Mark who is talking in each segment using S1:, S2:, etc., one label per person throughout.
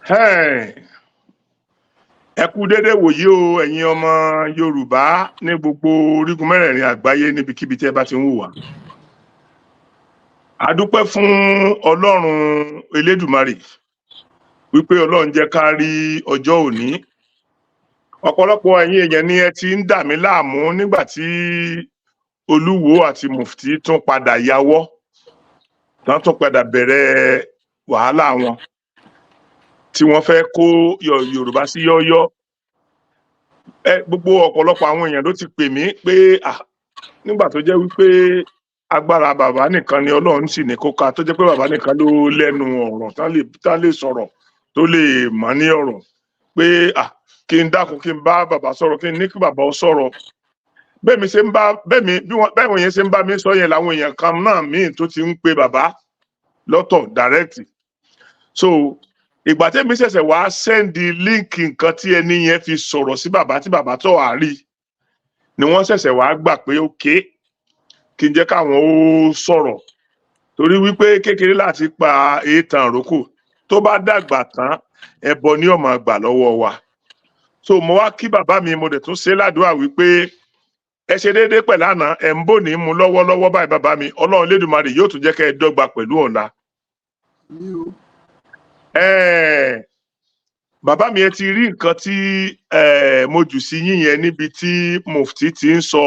S1: Hey, ẹ kú dédé wòyí o, ẹ̀yin ọmọ Yorùbá ní gbogbo orígun mẹ́rẹ̀ẹ̀rin àgbáyé, níbikíbi tí ẹ bá ti ń wò wá. A dúpẹ́ fún Ọlọ́run Elédùmarè wípé Ọlọ́run jẹ́ ká rí ọjọ́ òní. Ọ̀pọ̀lọpọ̀ ẹ̀yin èèyàn ni ẹ ti ń dà mí láàmú nígbà tí Olúwo àti Mufti tún padà yáwọ́, tán tún padà bẹ̀rẹ̀ wàhálà wọn tí wọ́n fẹ́ kó Yorùbá sí yọ́yọ́. Ẹ gbogbo ọ̀pọ̀lọpọ̀ àwọn èèyàn ló ti pè mí pé, ah, nígbà tó jẹ́ wípé agbára bàbá nìkan ni Ọlọ́run sì ní kó ká, tó jẹ́ pé bàbá nìkan ló lẹ́nu ọ̀rọ̀ tán lè sọ̀rọ̀ tó lè mọ̀ ní ọ̀rọ̀, pé ah, kí n dákun, kí n bá bàbá sọ̀rọ̀, kí n ní kí bàbá ó sọ̀rọ̀. Bẹ́ẹ̀ mi ṣe ń bá bẹ́ẹ̀ mi bí wọ́n bẹ́ẹ̀ wọ́n yẹn ṣe ń bá mi sọ yẹn, làwọn èèyàn kan náà míì tó ti ń pe bàbá lọ́tọ̀ direct. So ìgbà tẹ́mi ṣẹ̀ṣẹ̀ wá send link nǹkan tí ẹni yẹn fi sọ̀rọ̀ sí bàbá, tí bàbá tó wà rí, ni wọ́n ṣẹ̀ṣẹ̀ wá gbà pé ókè, kí n jẹ́ káwọn ó sọ̀rọ̀, torí wípé kékeré láti pa èètàn rókò, tó bá dàgbà tán, ẹbọ ní ó máa gbà lọ́wọ́ wa. So mo wá kí bàbá mi, mo dẹ̀ tún ṣe ládùúrà wípé ẹ ṣe déédéé pẹ̀lú àná, ẹ̀ ń bò ní mu lọ́wọ́lọ́wọ́ báyìí. Bàbá mi, Ọlọ́run Lédùmarè yóò tún jẹ́ kẹ́ ẹ dọ́gba pẹ̀lú ọ̀la.
S2: Mi o.
S1: Bàbá mi, ẹ ti rí nǹkan tí mo jù sí yín yẹn níbi tí Mufti ti ń sọ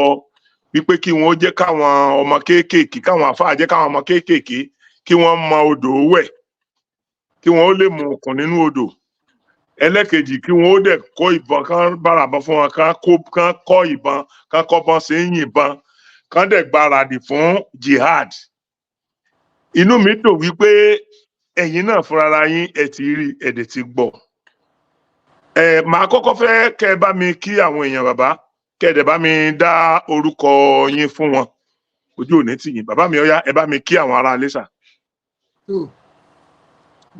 S1: wípé kí wọ́n jẹ́ káwọn ọmọ kéékèèké, káwọn àfáà jẹ́ káwọn ọmọ kéékèèké kí wọ́n mọ odò wẹ̀, kí wọ́n ó lè mú okùn nínú odò. Ẹlẹ́kejì, kí wọ́n ó dẹ̀ kó ìbọn, kán bárabọn fún wọn, kán kó, kán kọ́ ìbọn, kán kọ́ bọ́n ṣe ń yìnbọn, kán dẹ̀ gbáradì fún jihad. Inú mi dùn wípé ẹ̀yin náà fúnra yín ẹ ti rí, ẹ dẹ̀ ti gbọ́. Ẹ màá kọ́kọ́ fẹ́ kẹ́ ẹ bá mi kí àwọn èèyàn, bàbá, kẹ́ ẹ dẹ̀ bá mi dá orúkọ yín fún wọn. Ojú ò ní tì yín, bàbá mi. Ó yá, ẹ bá mi kí àwọn ará ilé sà.
S2: Tó,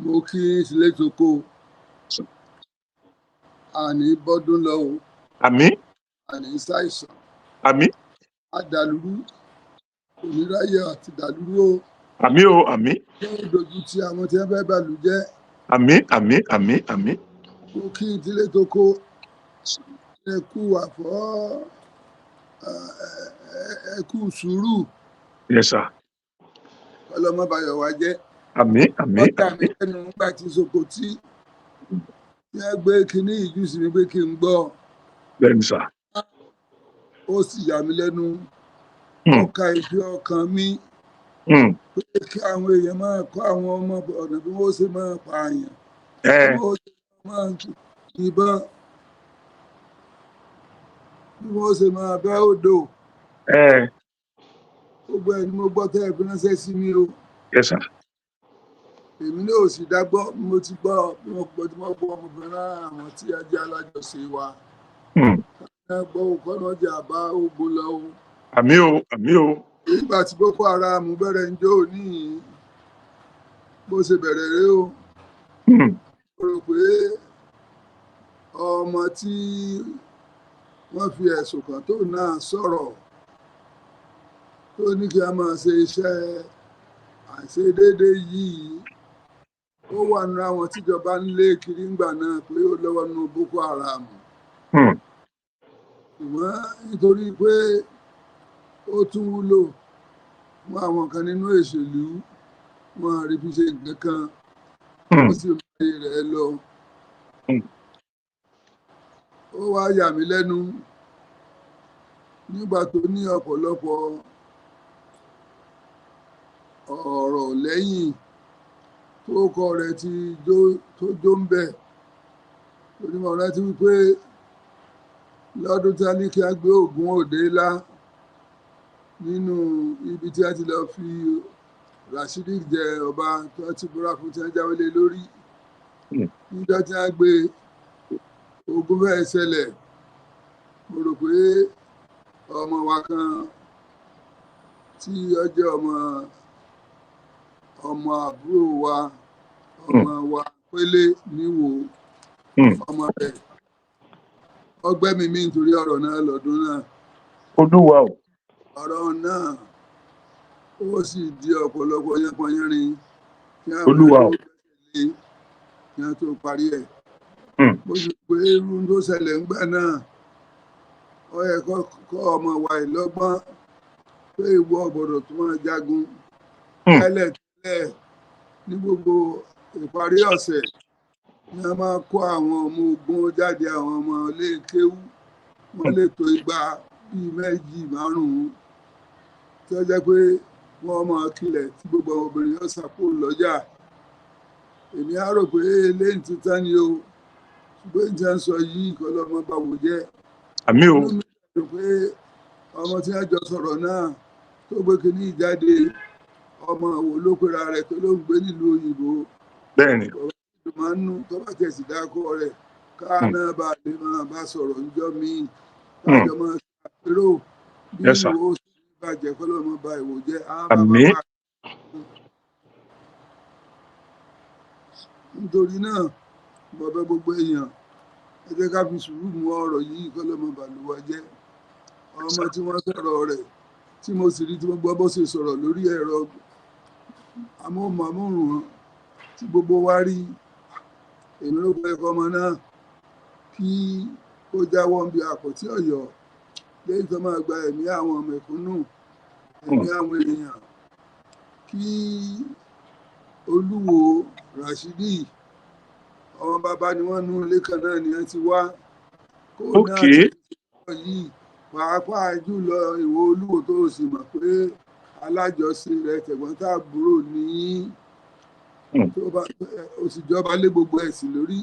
S2: mo kí sílé toko, àní bọ́dún lọ o.
S1: Àmín.
S2: Àní ṣàìsàn.
S1: Àmín.
S2: Àdàlúrú oníráyè àti dàlúrú o.
S1: Àmín o, àmín.
S2: Yóò dojú ti àwọn tí wọ́n fẹ́ bàlú jẹ́.
S1: Àmín, àmín, àmín, àmín.
S2: Mo kí sílé toko, ẹ kú àfọ́, ẹ kú sùúrù.
S1: Yes sir.
S2: Ọlọ́mọbayọ̀ wa jẹ́.
S1: Àmín, àmín.
S2: Ọ̀tá mi
S1: Àmín.
S2: lẹ́nu nígbà tí soko tí wọ́n gbé kinní ìjú sí mi pé kí n gbọ́.
S1: Bẹ́ẹ̀ni sà.
S2: Ó sì yà mí lẹ́nu. Ọkà ìfẹ́ ọkàn mi pé kí àwọn èèyàn máa kọ́ àwọn ọmọ ọ̀nà bí wọ́n ṣe máa pààyàn, bí wọ́n ṣe máa yìnbọn, bí wọ́n ṣe máa bẹ́ odò. Gbogbo ẹ̀ ni mo gbọ́ tẹ́ ẹ fi ránṣẹ́ sí mi o.
S1: Yes sir.
S2: Èmi náà ò sì dá gbọ́. Mo ti gbọ́, bí mo gbọ́ tí mo gbọ́, mo fi rán àwọn tí a jẹ́ alájọṣe wa. Ẹ gbọ́ òkọ́ náà jà bá ogun lọ o.
S1: Àmín o, àmín o.
S2: Nígbà tí Boko Haram bẹ̀rẹ̀ ń jó ní bó ṣe bẹ̀rẹ̀ rèé o. Mo rò pé ọmọ tí wọ́n fi ẹ̀sùn kàn tó náà sọ̀rọ̀, tó ní kí a máa ṣe iṣẹ́ àìṣedéédé yìí, ó wà nínú àwọn tíjọba ń lé kiri ńgbà náà pé ó lọ́wọ́ nínú Boko Haram. Ṣùgbọ́n nítorí pé ó tún wúlò fún àwọn kan nínú ìṣèlú, wọn rí fi ṣe nǹkan kan, ó sì máa yé rẹ̀ lọ. Ó wá yà mí lẹ́nu nígbà tó ní ọ̀pọ̀lọpọ̀ ọ̀rọ̀ lẹ́yìn tó kọ rẹ̀ ti jó tó jó ń bẹ̀, torí mo rántí wípé lọ́dún tí a ní kí a gbé Ògún òde lá nínú ibi tí a ti lọ fi Rashidi jẹ ọba tó ti búra fún, tí wọ́n jáwé lé lórí, níjọ́ tí a gbé, ogun fẹ́ẹ́ ṣẹlẹ̀. Mo rò pé ọmọ wa kan tí ó jẹ́ ọmọ ọmọ àbúrò wa, ọmọ wa Pélé níwò, ọmọ rẹ̀ ọgbẹ́ mi mi nítorí ọ̀rọ̀ náà lọ́dún náà.
S1: Olúwa o.
S2: Ọ̀rọ̀ náà ó sì di ọ̀pọ̀lọpọ̀ yánpọnyánrin kí àwọn
S1: Olúwa o.
S2: tó gbẹ́sẹ̀ lé kí kí wọ́n tó parí ẹ̀. Mo sì pé irú tó ṣẹlẹ̀ ńgbà náà, ó yẹ kọ́ ọmọ wa ìlọ́gbọ́n pé ìwọ gbọ́dọ̀ tó máa jagun. Tẹ́lẹ̀ tẹ́lẹ̀, ní gbogbo ìparí ọ̀sẹ̀ ni a máa kó àwọn ọmọ ogun jáde, àwọn ọmọ ilé kéwú, wọ́n lè tó igba bíi méjì márùn-ún, tí ó jẹ́ pé wọ́n máa kilẹ̀ tí gbogbo àwọn obìnrin yóò sàpò lọ́jà. Èmi á rò pé eléyìí ti tán ni o, ṣùgbọ́n ìjà ń sọ yìí kọ́ lọ́mọ bá wò jẹ́.
S1: Àmín o.
S2: Inú mi dùn pé ọmọ tí wọ́n jọ sọ̀rọ̀ náà tó gbé kinní jáde, ọmọ wo ló pera rẹ̀ tó ló ń gbé nílùú òyìnbó?
S1: Bẹ́ẹ̀ni.
S2: Ló máa ń nú tó bá tẹ̀sí dákọ̀ rẹ̀ káà náà bá lè máa bá sọ̀rọ̀ níjọ́ míì, kájọ máa ṣàpérò bí
S1: Yes, sir.
S2: ìwò ó sì bàjẹ́, kọ́ lọ́mọ ba ìwò jẹ́ àwọn bàbá
S1: Àmín.
S2: wa. Nítorí náà, mo bẹ̀ gbogbo èèyàn, ẹ jẹ́ ká fi sùúrù mú ọ̀rọ̀ yìí kọ́ lọ́mọ bàlúwa jẹ́. Ọmọ tí wọ́n sọ̀rọ̀ rẹ̀, tí mo sì rí tí mo gbọ́ bó ṣe sọ̀rọ̀ lórí ẹ̀rọ amóhùnmáwòrán tí gbogbo wa rí, èmi ló fẹ́ kọ́ ọmọ náà kí ó jáwọ́ níbi àpótí ọ̀yọ́ lẹ́yìn tó máa gba ẹ̀mí àwọn mẹ̀kúnnù, ẹ̀mí àwọn èèyàn. Kí Olúwo Rashidi, ọmọ bàbá ni wọ́n nú ilé kan náà ni wọ́n ti wá kó náà ti sọ yìí, pàápàá jùlọ ìwọ Olúwo tó o sì mọ̀ pé alájọṣe rẹ tẹ̀gbọ́n-tàbúrò ní tó bá o sì jọba lé gbogbo ẹ̀sìn lórí,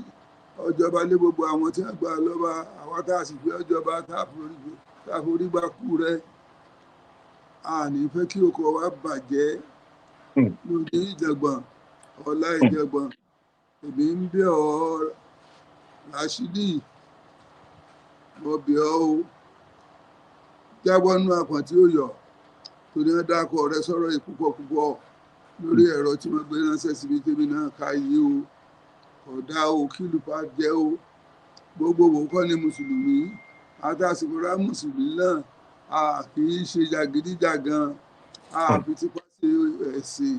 S2: ọjọba lé gbogbo àwọn tí wọ́n gbà lọ́ba, àwa tá a sì fi ọjọba tá a forí gbá kú rẹ, a ní fẹ́ kí oko wa bàjẹ́ lóde ìjàngbọ̀n ọ̀la ìjàngbọ̀n. Èmi ń bẹ̀ ọ́ Rashidi, mo bẹ̀ ọ́ o, jáwọ́ nínú àpọ̀n tí ó yọ, torí wọ́n dákọ̀ rẹ sọ̀rọ̀ yìí púpọ̀ púpọ̀ lórí ẹ̀rọ tí wọ́n gbé ránṣẹ́ síbi tèmi náà ká yé o. Ọ̀dà o, kí lùpà jẹ́ o, gbogbo wò kọ́ ni mùsùlùmí àtàsìkòrá mùsùlùmí náà, a kì í ṣe jàgídíjàgan, a fi tipa ṣe ẹ̀sìn.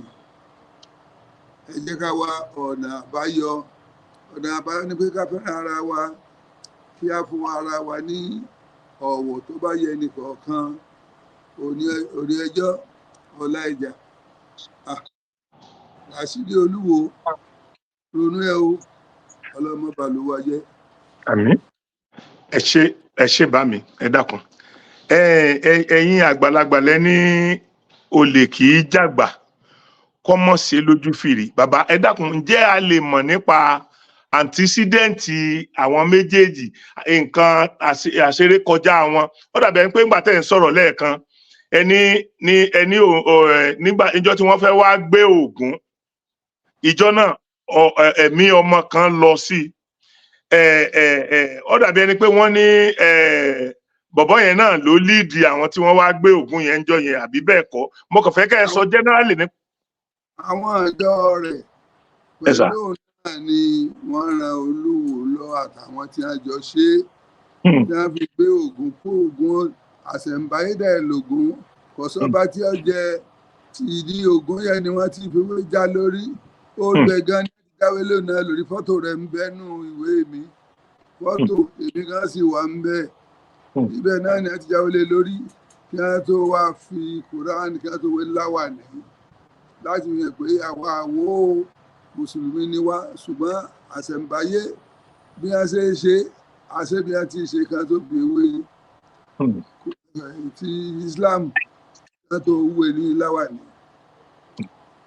S2: Ẹ jẹ́ ká wá ọ̀nà àbáyọ. Ọ̀nà àbáyọ ni pé ká fẹ́ràn ara wa, kí á fún ara wa ní ọ̀wọ̀ tó bá yẹ nìkọ̀ọ̀kan. Òní ẹjọ́ ọ̀la ìjà. Rashidi Olúwo, ronú ẹ o, ọlọ́mọ bàlúwa jẹ́.
S1: Àmín. Ẹ ṣé, ẹ ṣé bá mi, ẹ dákun. Ẹ̀yin àgbàlagbà lẹ ní olè kì í jàgbà kọ́mọ̀ ṣe lójú fìrí. Bàbá, ẹ dákun, ǹjẹ́ a lè mọ̀ nípa antecedent àwọn méjèèjì, nǹkan àṣeré kọjá wọn? Ó dàbí ẹni pé ńgbà tẹ́ ẹ̀ ń sọ̀rọ̀ lẹ́ẹ̀kan, ẹni ní ẹni nígbà ìjọ tí wọ́n fẹ́ wá gbé Ògún, ìjọ náà ẹ̀mí ọmọ kan lọ sí ẹ ẹ ẹ ó dàbí ẹni pé wọ́n ní bọ̀bọ́ yẹn náà ló lead àwọn tí wọ́n wá gbé Ògún yẹn ń jọ yẹn, àbí bẹ́ẹ̀ kọ́? Mo kàn fẹ́ kẹ́ ẹ sọ generally ní.
S2: Àwọn ọ̀dọ́ rẹ̀
S1: Ẹ sà.
S2: pẹ̀lú òun náà ni wọ́n ran Olúwo lọ àtàwọn tí a jọ ṣe é tí wọ́n fi gbé Ògún kó Ògún àṣẹ̀ǹbáyé dẹ̀ lògún kò sọ́ba tí ó jẹ ti ìdí Ògún yẹn ni wọ́n ti fi wé já lórí ó gbẹ gan ní jáwé lónìí lórí. Fọ́tò rẹ̀ ń bẹ nù ìwé mi, fọ́tò èmi gan sì wà ń bẹ ibẹ̀ náà ni wọ́n ti jáwé lé lórí kí wọ́n tó wá fi Quran, kí wọ́n tó wé láwàní láti fi hàn pé àwa àwo mùsùlùmí ni wá, ṣùgbọ́n àṣẹ̀ǹbáyé bí wọ́n ṣe é ṣe àṣẹ bí wọ́n ti ṣe kan tó fi wé ti Islam kan tó wé ní láwàní.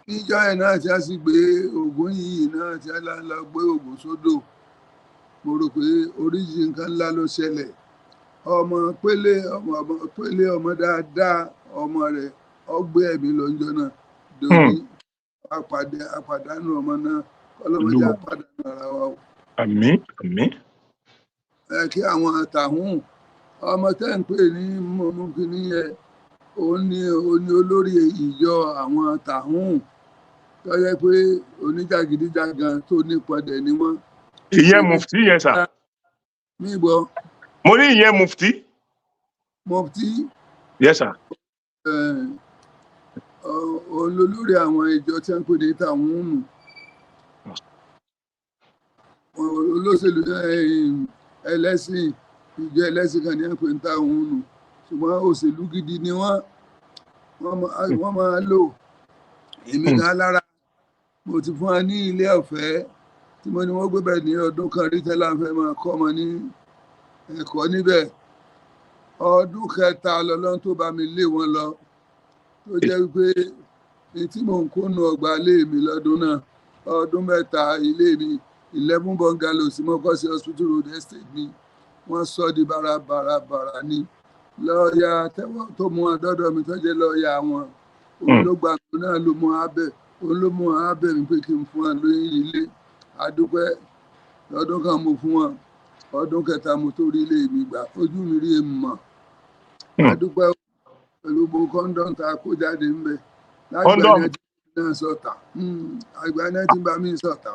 S2: Níjọ́ yẹn náà tí a sì gbé Ògún yìí náà tí a lọ gbé Ògún sódò, mo rò pé oríṣi nǹkan ńlá ló ṣẹlẹ̀. Ọmọ pélé, ọmọ pélé, ọmọ dáadáa, ọmọ rẹ̀ ọgbẹ́ ẹ̀mí lọ́jọ́ náà dòní àpàdé àpàdánù ọmọ náà, kọlọmọdé
S1: Olúwa.
S2: àpàdánù ara wa o.
S1: Àmín, àmín.
S2: Ẹ kí àwọn àtàhùn ọmọ tẹ́ ń pè ní mọ̀mọ́kìnní yẹn, òun ni olórí ìjọ àwọn tàhún tó yẹ pé oníjàgídíjàgan tó nípọn dẹ̀ ni wọ́n.
S1: Ìyẹn mufti yẹn, sà?
S2: Mí gbọ́.
S1: Mo ní ìyẹn mufti.
S2: Mufti.
S1: Yes, sir.
S2: Òun lolórí àwọn ìjọ tí wọ́n ń pè ní tàhún nù. Olóṣèlú, ẹlẹ́sìn, ìjọ ẹlẹ́sìn kan ní ẹ̀ pé ń ta òun nù, ṣùgbọ́n òṣèlú gidi ni wọ́n wọ́n máa lò. Èmi gan lára, mo ti fún wa ní ilé ọ̀fẹ́ tí mo ní wọ́n gbé bẹ́ẹ̀ ní ọdún kan rí tẹ́lá fẹ́ máa kọ́ ọmọ ní ẹ̀kọ́ níbẹ̀. Ọdún kẹta lọ́lọ́run tó bá mi lé wọn lọ, tó jẹ́ wípé ní tí mò ń kó nu ọgbà ilé mi lọ́dún náà, ọdún 3, ilé mi 11 bungalows tí mo kọ́ sí Hospital Road Estate mi, wọ́n sọ di bàràbàràbàrà ni. Lọ́ọ̀yà tó mú wọn dọ́dọ̀ mi, tó jẹ́ lọ́ọ̀yà wọn, òun ló gbà mí náà, ló mú abẹ, òun ló mú abẹ mi pé kí n fún wọn lóyún ilé. Adúpẹ́, lọ́dún kan mo fún wọn, ọdún kẹta mo tó rí ilé mi gbà. Ojú mi rí mọ̀. Adúpẹ́ pẹ̀lú gbogbo condom tá a kó jáde ń bẹ̀ lágbàá náà sọ̀tà. Àgbà náà ti ń bá mi sọ̀tà,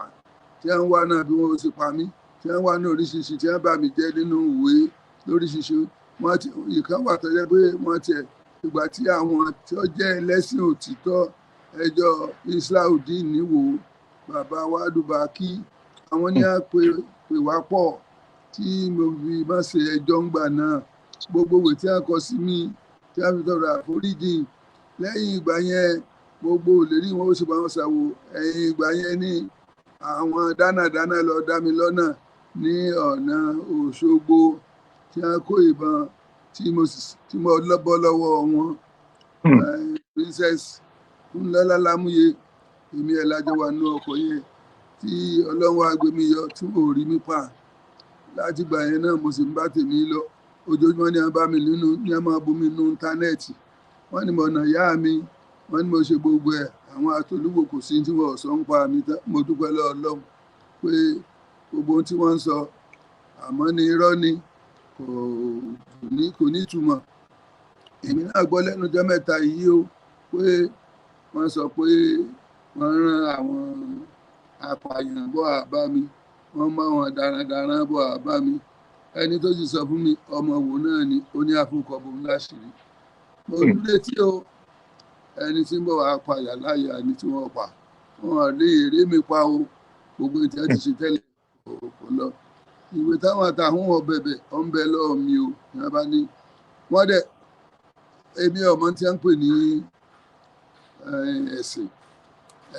S2: tí wọ́n wá náà bí wọ́n sì pa mí, tí wọ́n wá ní oríṣiríṣi, tí wọ́n bá mi jẹ́ nínú ìwé lóríṣiríṣi. Wọ́n ti ìkan wà tó jẹ́ pé wọ́n tiẹ̀ ìgbà tí àwọn tí ó jẹ́ ẹlẹ́sìn òtítọ́, ẹjọ́ Islaudeen níwò, bàbá wa Dùbàkí, àwọn ní à pè wá pọ̀ tí mo fi má ṣe ẹjọ́ ń gbà náà. Gbogbo ìwé tí wọ́n kọ sí mi, tí wọ́n fi tọrọ àforíjì lẹ́yìn ìgbà yẹn, gbogbo ìlérí wọn ó sì bá wọn ṣàwò. Ẹ̀yìn ìgbà yẹn ní àwọn dánadáná lọ dá mi lọ́nà ní ọ̀nà Òṣogbo, tí wọ́n kó ìbọn, tí mo bọ́ lọ́wọ́ wọn. Princess Ńlọ́lá Lámúyẹ, èmi ẹ̀ lájọ wà nínú ọkọ̀ yẹn tí Ọlọ́run wá gbé mi yọ, tí ò rí mi pa. Láti ìgbà yẹn náà mo sì ń bá tèmi lọ. Ojoojúmọ́ ni wọ́n bá mi nínú ní wọ́n máa bú mi nínú íńtánẹ́ẹ̀tì. Wọ́n ní mo nà yá mi, wọ́n ní mo ṣe gbogbo ẹ̀. Àwọn àtolúgbò kò sí tí wọ́n sọ ń pa mi. Mo dúpẹ́ lọ́wọ́ Ọlọ́run pé gbogbo ohun tí wọ́n ń sọ àmọ́ ní irọ́ ni, kò ní ìtumọ̀. Èmi náà gbọ́ lẹ́nu ọjọ́ mẹ́ta yìí o pé wọ́n sọ pé wọ́n rán àwọn apààyàn bọ̀ àbá mi, wọ́n mú àwọn darandaran bọ̀ àbá mi. Ẹni tó sì sọ fún mi, ọmọ wò náà ni, ó ní àfúnkọ́ bò ń láṣìírí. Mo ń retí o, ẹni tí ń bọ̀ wá payà láyà ni tí wọ́n pa wọn lè èrè mi pa o. Gbogbo ìtẹ́ ti ṣe tẹ́lẹ̀ kò lọ. Ìwé táwọn àtàwọn ọ̀bẹ̀bẹ̀ ọ̀nbẹ lọ́wọ́ mi o ní wọ́n bá ní wọ́n dẹ̀ èmi ọmọ tí wọ́n ń pè ní ẹ̀sìn,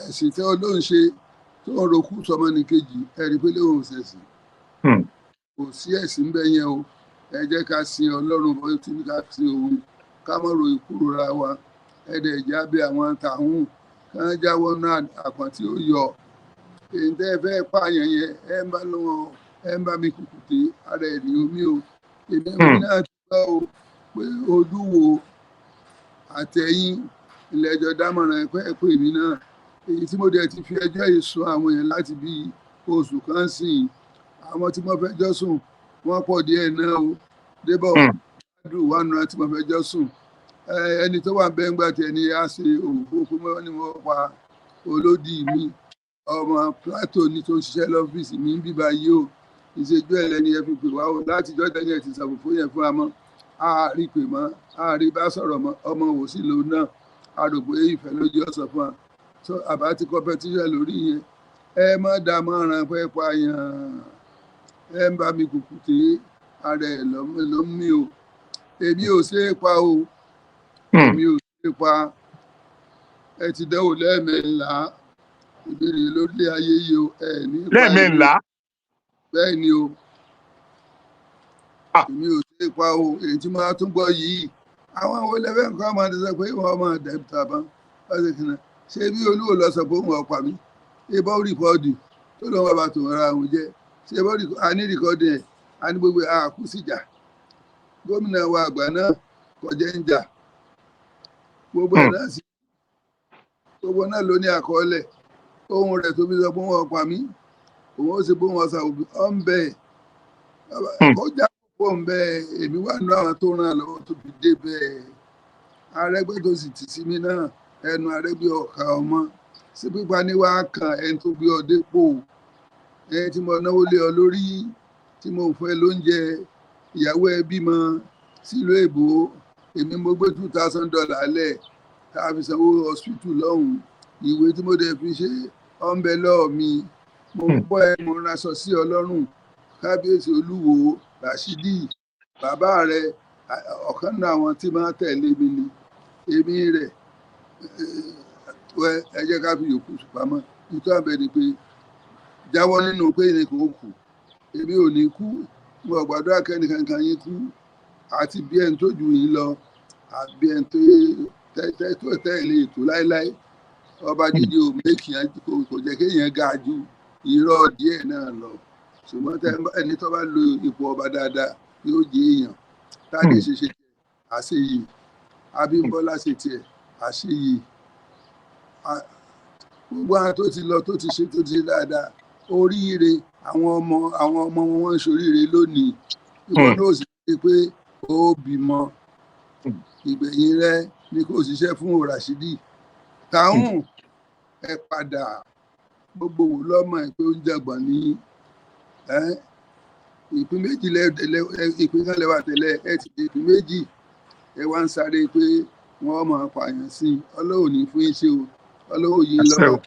S2: ẹ̀sìn tí olóhùn ṣe tó ń rokú sọmọ ní kejì, ẹ̀rí pé lóhùn ṣẹ̀sìn, kò sí ẹ̀sìn ń bẹ yẹn o. Ẹ jẹ́ ká sin Ọlọ́run bó ti ní ká sin òun, ká má ro ìkúrora wa. Ẹ̀dẹ̀ ìjà bí àwọn tàhún kí wọ́n jáwọ́ náà àpọ̀n tí ó yọ èyí tẹ́ ẹ fẹ́ pààyàn yẹn. Ẹ ń bá lọ́wọ́, ẹ ń bá mi kùkùté ara ẹ̀ ní omi o. Èmi náà ti gbọ́ o pé Olúwo àtẹ̀yìn ilé ẹjọ́ dámọ̀ràn ẹ̀pẹ́ ẹ̀pẹ́ èmi náà, èyí tí mo dẹ̀ ti fi ẹjọ́ yìí sùn àwọn èèyàn láti bí oṣù kan sí i. Àwọn tí mo fẹjọ́ sùn wọ́n pọ̀ díẹ̀ náà o. Débọ̀ dùn wà nù tí mo fẹjọ́ sùn, ẹni tó wà bẹ́ẹ̀ ń gbà tẹ̀ ni a ṣe òwò pé wọ́n ní wọ́n pa olódì mi, ọmọ Plateau ní tó ń ṣiṣẹ́ lọ́fíìsì mi ń bíbá yìí o. Ìṣèjú ẹ̀ lẹ́ni ẹ fi pè wá o láti jọ́ tẹ́lẹ̀ ẹ̀ ti ṣàfòfó yẹn fún wa mọ́ àárí pè mọ́ àárí bá sọ̀rọ̀ mọ́. Ọmọ wò sí lòun náà, a rò pé ìfẹ́ ló jẹ́ ọ̀sán fún wa. So àbá ti competition lórí yẹn. Ẹ má dá mọ́ràn pẹ́ pààyàn. Ẹ ń bá mi kùkùté ara ẹ̀ ló ń mí o. Èmi ò ṣe é pa o, èmi ò ṣe é pa. Ẹ ti dánwò lẹ́ẹ̀mẹ́ńlá ìbéèrè lórílẹ̀ ayé yìí o. Ẹ ní pa èmi.
S1: Lẹ́ẹ̀mẹ́ńlá?
S2: Bẹ́ẹ̀ ni o, èmi ò ṣe é pa o. Èyí tí mo tún gbọ́ yìí, àwọn wo lẹ́fẹ̀ẹ́ nǹkan máa ti sọ pé wọ́n máa dẹ̀ tàbá ọ̀sẹ̀ kìnnà ṣé bí Olúwo lọ sọ pé òun ọ̀pá mi ìbọn record tó lọ́wọ́ bàbá tó ń ra òun jẹ́ ṣé ìbọn a ní record ẹ̀, a ní gbogbo àkú síjà. Gómìnà wa àgbà náà kọjá ń jà gbogbo ẹ̀ náà sí, gbogbo náà ló ní àkọọ́lẹ̀ ohun rẹ̀ tó fi sọ pé wọ́n pa mí, òun ó sì bó wọn sà ọ̀ ń bẹ̀ kọjá pọ̀ ń bẹ̀. Èmi wà nínú àwọn tó ràn án lọ́wọ́ tó fi dé bẹ́ẹ̀. Arẹ́gbẹ́ tó sì tì sí mi náà, ẹnu Arẹ́gbẹ́ ọ̀ka ọmọ sí pípa ní wàá kan ẹni tó gbé ọ dépò, ẹni tí mo náwó lé ọ lórí, tí mo fẹ́ lóúnjẹ, ìyàwó ẹ bímọ sílùú èbó, èmi mo gbé $2,000 lẹ̀ tá a fi sanwó hospital lọ́hùn. Ìwé tí mo dẹ̀ fi ṣe ọ̀nbẹ lọ́ọ̀ mi. Mo ń bọ́ ẹ, mo ń raṣọ sí Ọlọ́run. Kábíyèsí Olúwo Rashidi, bàbá rẹ, ọ̀kan náà àwọn tí máa tẹ̀lé mi ni èmi rẹ̀. Ẹ jẹ́ ká fi yòókù pamọ́. Nítorí àbẹ̀ ni pé jáwọ́ nínú pé ní kò kù, èmi ò ní kú. Mo gbàdúrà kẹ́nìkankan yín kú, àti bí ẹni tó jù yín lọ, àbí ẹni tó tẹ̀lé ètò láéláé. Ọba jíjẹ ò mékì, kò jẹ́ kéèyàn ga ju irọ́ díẹ̀ náà lọ. Ṣùgbọ́n ẹni tó bá lo ipò ọba dáadáa yóò jẹ́ èèyàn. Tádé ṣe ṣe tiẹ̀, àṣeyìí. Abímbọ́lá ṣe tiẹ̀, àṣeyìí. Gbogbo àwọn tó ti lọ, tó ti ṣe, tó ti ṣe dáadáa, oríire àwọn ọmọ wọn, wọ́n ń ṣoríire lónìí. Ìwọ náà sì rí pé ó bímọ, ìgbẹ̀yìn rẹ ni kò ṣiṣẹ́ fún Rashidi táwọn ẹ padà. Gbogbo wò lọ́mọ ẹ pé ó ń jàgbọ́n ní ìpín méjì, ìpín kan lẹ́wà tẹ́lẹ̀, ẹ ti di ìpín méjì. Ẹ wá ń sáré pé wọ́n máa pààyàn sí i. Ọlọ́run ní fún yín ṣe o. Ọlọ́run yìí lọ́wọ́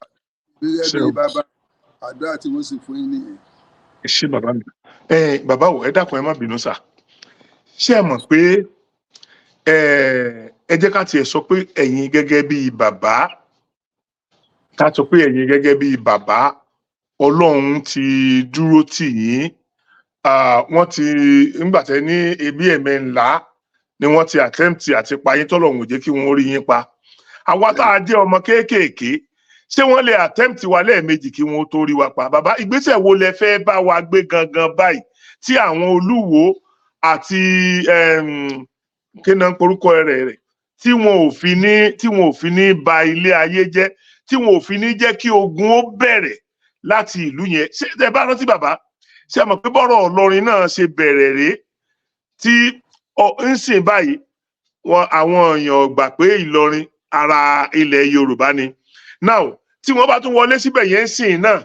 S2: gẹ́gẹ́ bí bàbá. Àdúrà tí wọ́n sì fún yín nìyẹn.
S1: Ẹ ṣé, bàbá mi. Ẹ bàbá wo, ẹ dákun, ẹ má bínú sà. Ṣé ẹ mọ̀ pé ẹ jẹ́ ká tiẹ̀ sọ pé ẹ̀yin gẹ́gẹ́ bíi bàbá, ká sọ pé ẹ̀yin gẹ́gẹ́ bíi bàbá, Ọlọ́run ti dúró tì yín. Wọ́n ti ńgbà tẹ́ ní ebi ẹ̀mẹ́ ńlá ni wọ́n ti attempt àti pa yín, tọ́lọ́run ò jẹ́ kí wọ́n rí yín pa. Àwa tá a jẹ́ ọmọ kéékèèké, ṣé wọ́n lè attempt wa lẹ́ẹ̀mejì kí wọ́n tó rí wa pa? Bàbá, ìgbésẹ̀ wo lẹ fẹ́ bá wa gbé gangan báyìí tí àwọn olúwo àti kí náà ń porúkọ rẹ̀ tí wọn ò fi ní ba ilé ayé jẹ́, tí wọn ò fi ní jẹ́ kí ogun ó bẹ̀rẹ̀ láti ìlú yẹn? Ṣé ẹ bá rántí, bàbá, ṣé ẹ mọ̀ pé bọ́rọ̀ Ìlọrin náà ṣe bẹ̀rẹ̀ rèé tí ń sìn báyìí? Wọn àwọn èèyàn gbà pé Ìlọrin ara ilẹ̀ Yorùbá ni. Now, tí wọ́n bá tún wọlé síbẹ̀ yẹn ń sìn náà,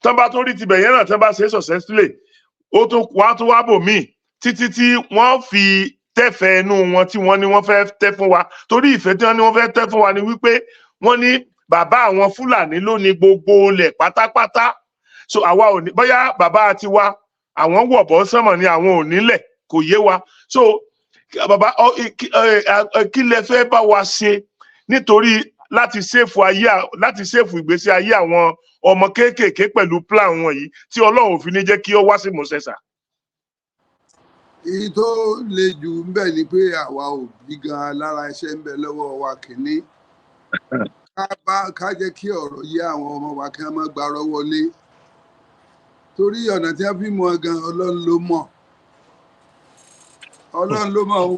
S1: tán bá tún rí tibẹ̀ yẹn náà, tán bá ṣe é successfully, ó tún wá tún wá bò míì títí tí wọ́n fi tẹ́fẹ̀ẹ́ inú wọn tí wọ́n ní wọ́n fẹ́ tẹ́ fún wa. Torí ìfẹ́ tí wọ́n ní wọ́n fẹ́ tẹ́ fún wa ni wípé wọ́n ní bàbá àwọn Fúlàní ló ní gbogbo ilẹ̀ pátápátá. So àwa ò ní, bóyá bàbá tiwa àwọn wọ̀ bọ́ sánmọ̀ ni àwọn ò nílẹ̀, kò yé wa. So bàbá, kí lẹ fẹ́ bá wa ṣe nítorí láti save ayé, láti save ìgbésí ayé àwọn ọmọ kéékèèké pẹ̀lú plan wọn yìí tí Ọlọ́run ò fi ní jẹ́ kí ó wá sí ìmúṣẹ sà?
S2: Èyí tó le jù ń bẹ ni pé àwa òbí gan lára, iṣẹ́ ń bẹ lọ́wọ́ wa. Kìíní, ká bá ká jẹ́ kí ọ̀rọ̀ yé àwọn ọmọ wa, kí wọ́n má gbarọ́ wọlé, torí ọ̀nà tí wọ́n fi mú ọ gan, Ọlọ́run ló mọ̀, Ọlọ́run ló mọ̀ o.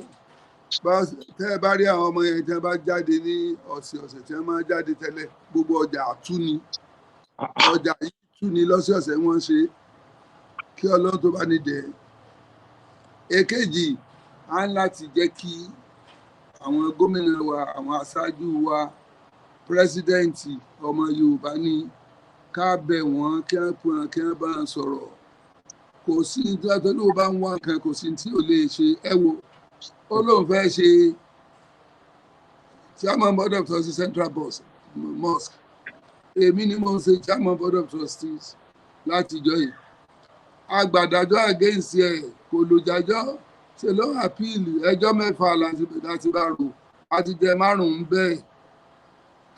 S2: Tẹ́ ẹ bá rí àwọn ọmọ yẹn tí wọ́n bá jáde ní ọ̀sẹ̀ ọ̀sẹ̀ tí wọ́n máa jáde tẹ́lẹ̀, gbogbo ọjà àtú ni, ọjà yìí tú ni lọ́sọ̀ọ̀sẹ̀ wọ́n ṣe, kí Ọlọ́run tó bá ní dẹ̀. Èkejì, á ń láti jẹ́ kí àwọn gómìnà wa, àwọn aṣáájú wa, president, ọmọ Yorùbá ní, ká bẹ̀ wọ́n, kí wọ́n pè wọ́n, kí wọ́n bá wọn sọ̀rọ̀. Kò sí tó ló bá ń wá nǹkan, kò sí tí ò lè ṣe. Ẹ wo, ó lóun fẹ́ ṣe chairman board of trustees Central Bus Mosque. Èmi ni mo ń ṣe chairman board of trustees látijọ́ yìí. Agbàdájọ́ against ẹ̀, kò lòjájọ́ ṣe ló appeal. Ẹjọ́ mẹ́fà láti bá rò, àti jẹ márùn-ún bẹ́ẹ̀,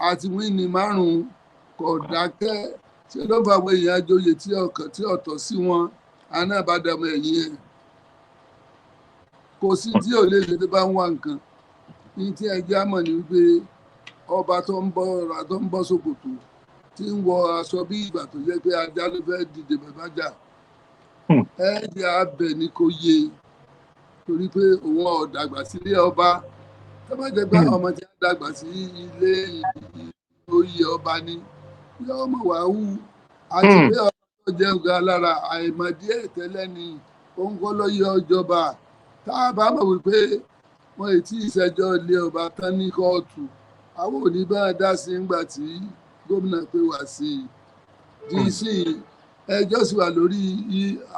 S2: àti win márùn-ún. Kò dákẹ́, ṣe ló bá àwọn èèyàn ajóyè tí ọkàn tí ọ̀tọ̀ sí wọn àná bá dàmọ ẹ̀yìn ẹ̀. Kò sí tí ò lè ṣe tó bá ń wá nǹkan ní tí ẹjẹ́ àmọ̀ ni wípé ọba tó ń bọ́ tó ń bọ́ ṣòkòtò, tí ń wọ aṣọ bí ìgbà tó jẹ́ pé ajá ló fẹ́ dìde bàbá jà, ẹ jẹ́ abẹ ní kò yé, torí pé òun ò dàgbà sílé ọba. Tó bá jẹ́ pé àwọn ọmọ tí wọ́n dàgbà sí ilé oyè ọba ni, yóò mọ̀ wá wú. Àti pé ọba tó jẹ́ ọ̀gá lára àìmọ̀ díẹ̀ tẹ́lẹ̀ ni òun kọ́ ló yẹ ọjọba. Tá a bá mọ̀ wípé wọn ì tí ìṣẹ́jọ́ ilé ọba tán ní kóòtù, àwọn ò ní bá a dá sí ńgbà tí gómìnà pé wá sí i dc. Ẹjọ́ sì wà lórí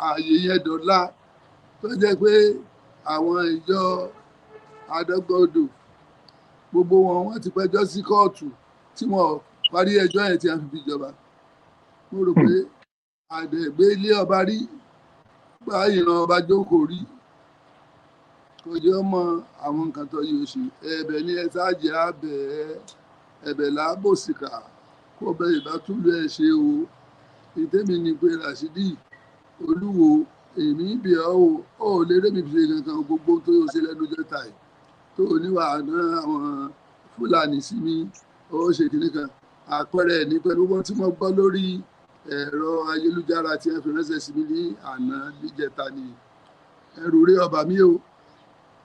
S2: ààyè yẹn dọ́là, tó jẹ́ pé àwọn ìjọ adọ́gbọ́dọ̀ gbogbo wọn, wọ́n ti pẹjọ́ sí kóòtù tí wọ́n parí ẹjọ́ yẹn tí a fi fi jọba. Mo rò pé Àdẹ̀gbé ilé ọba rí, gbá ìran ọba jókòó rí, kò jẹ́ ọmọ àwọn nǹkan tó yóò ṣe. Ẹ̀bẹ̀ ni ẹ ṣáàjì abẹ, ẹ̀bẹ̀ làbòsíkà kó bẹ ìbátúlù ẹ ṣe o. Ìtẹ́mi ni pé Ràṣídì Olúwo, èmi bí ọ o, ò lè rémi fi ṣe kankan. Gbogbo tó yóò ṣe lẹ́nu jẹ́ta yìí tó oníwà náà, àwọn Fúlàní sí mi, ó ṣe kìnnì kan. Àpẹẹrẹ ní pẹ̀lú wọn tí mo gbọ́ lórí ẹ̀rọ ayélujára tí wọ́n fi ránṣẹ́ sí mi ní àná níjẹta ni. Ẹrù rí ọba mi o,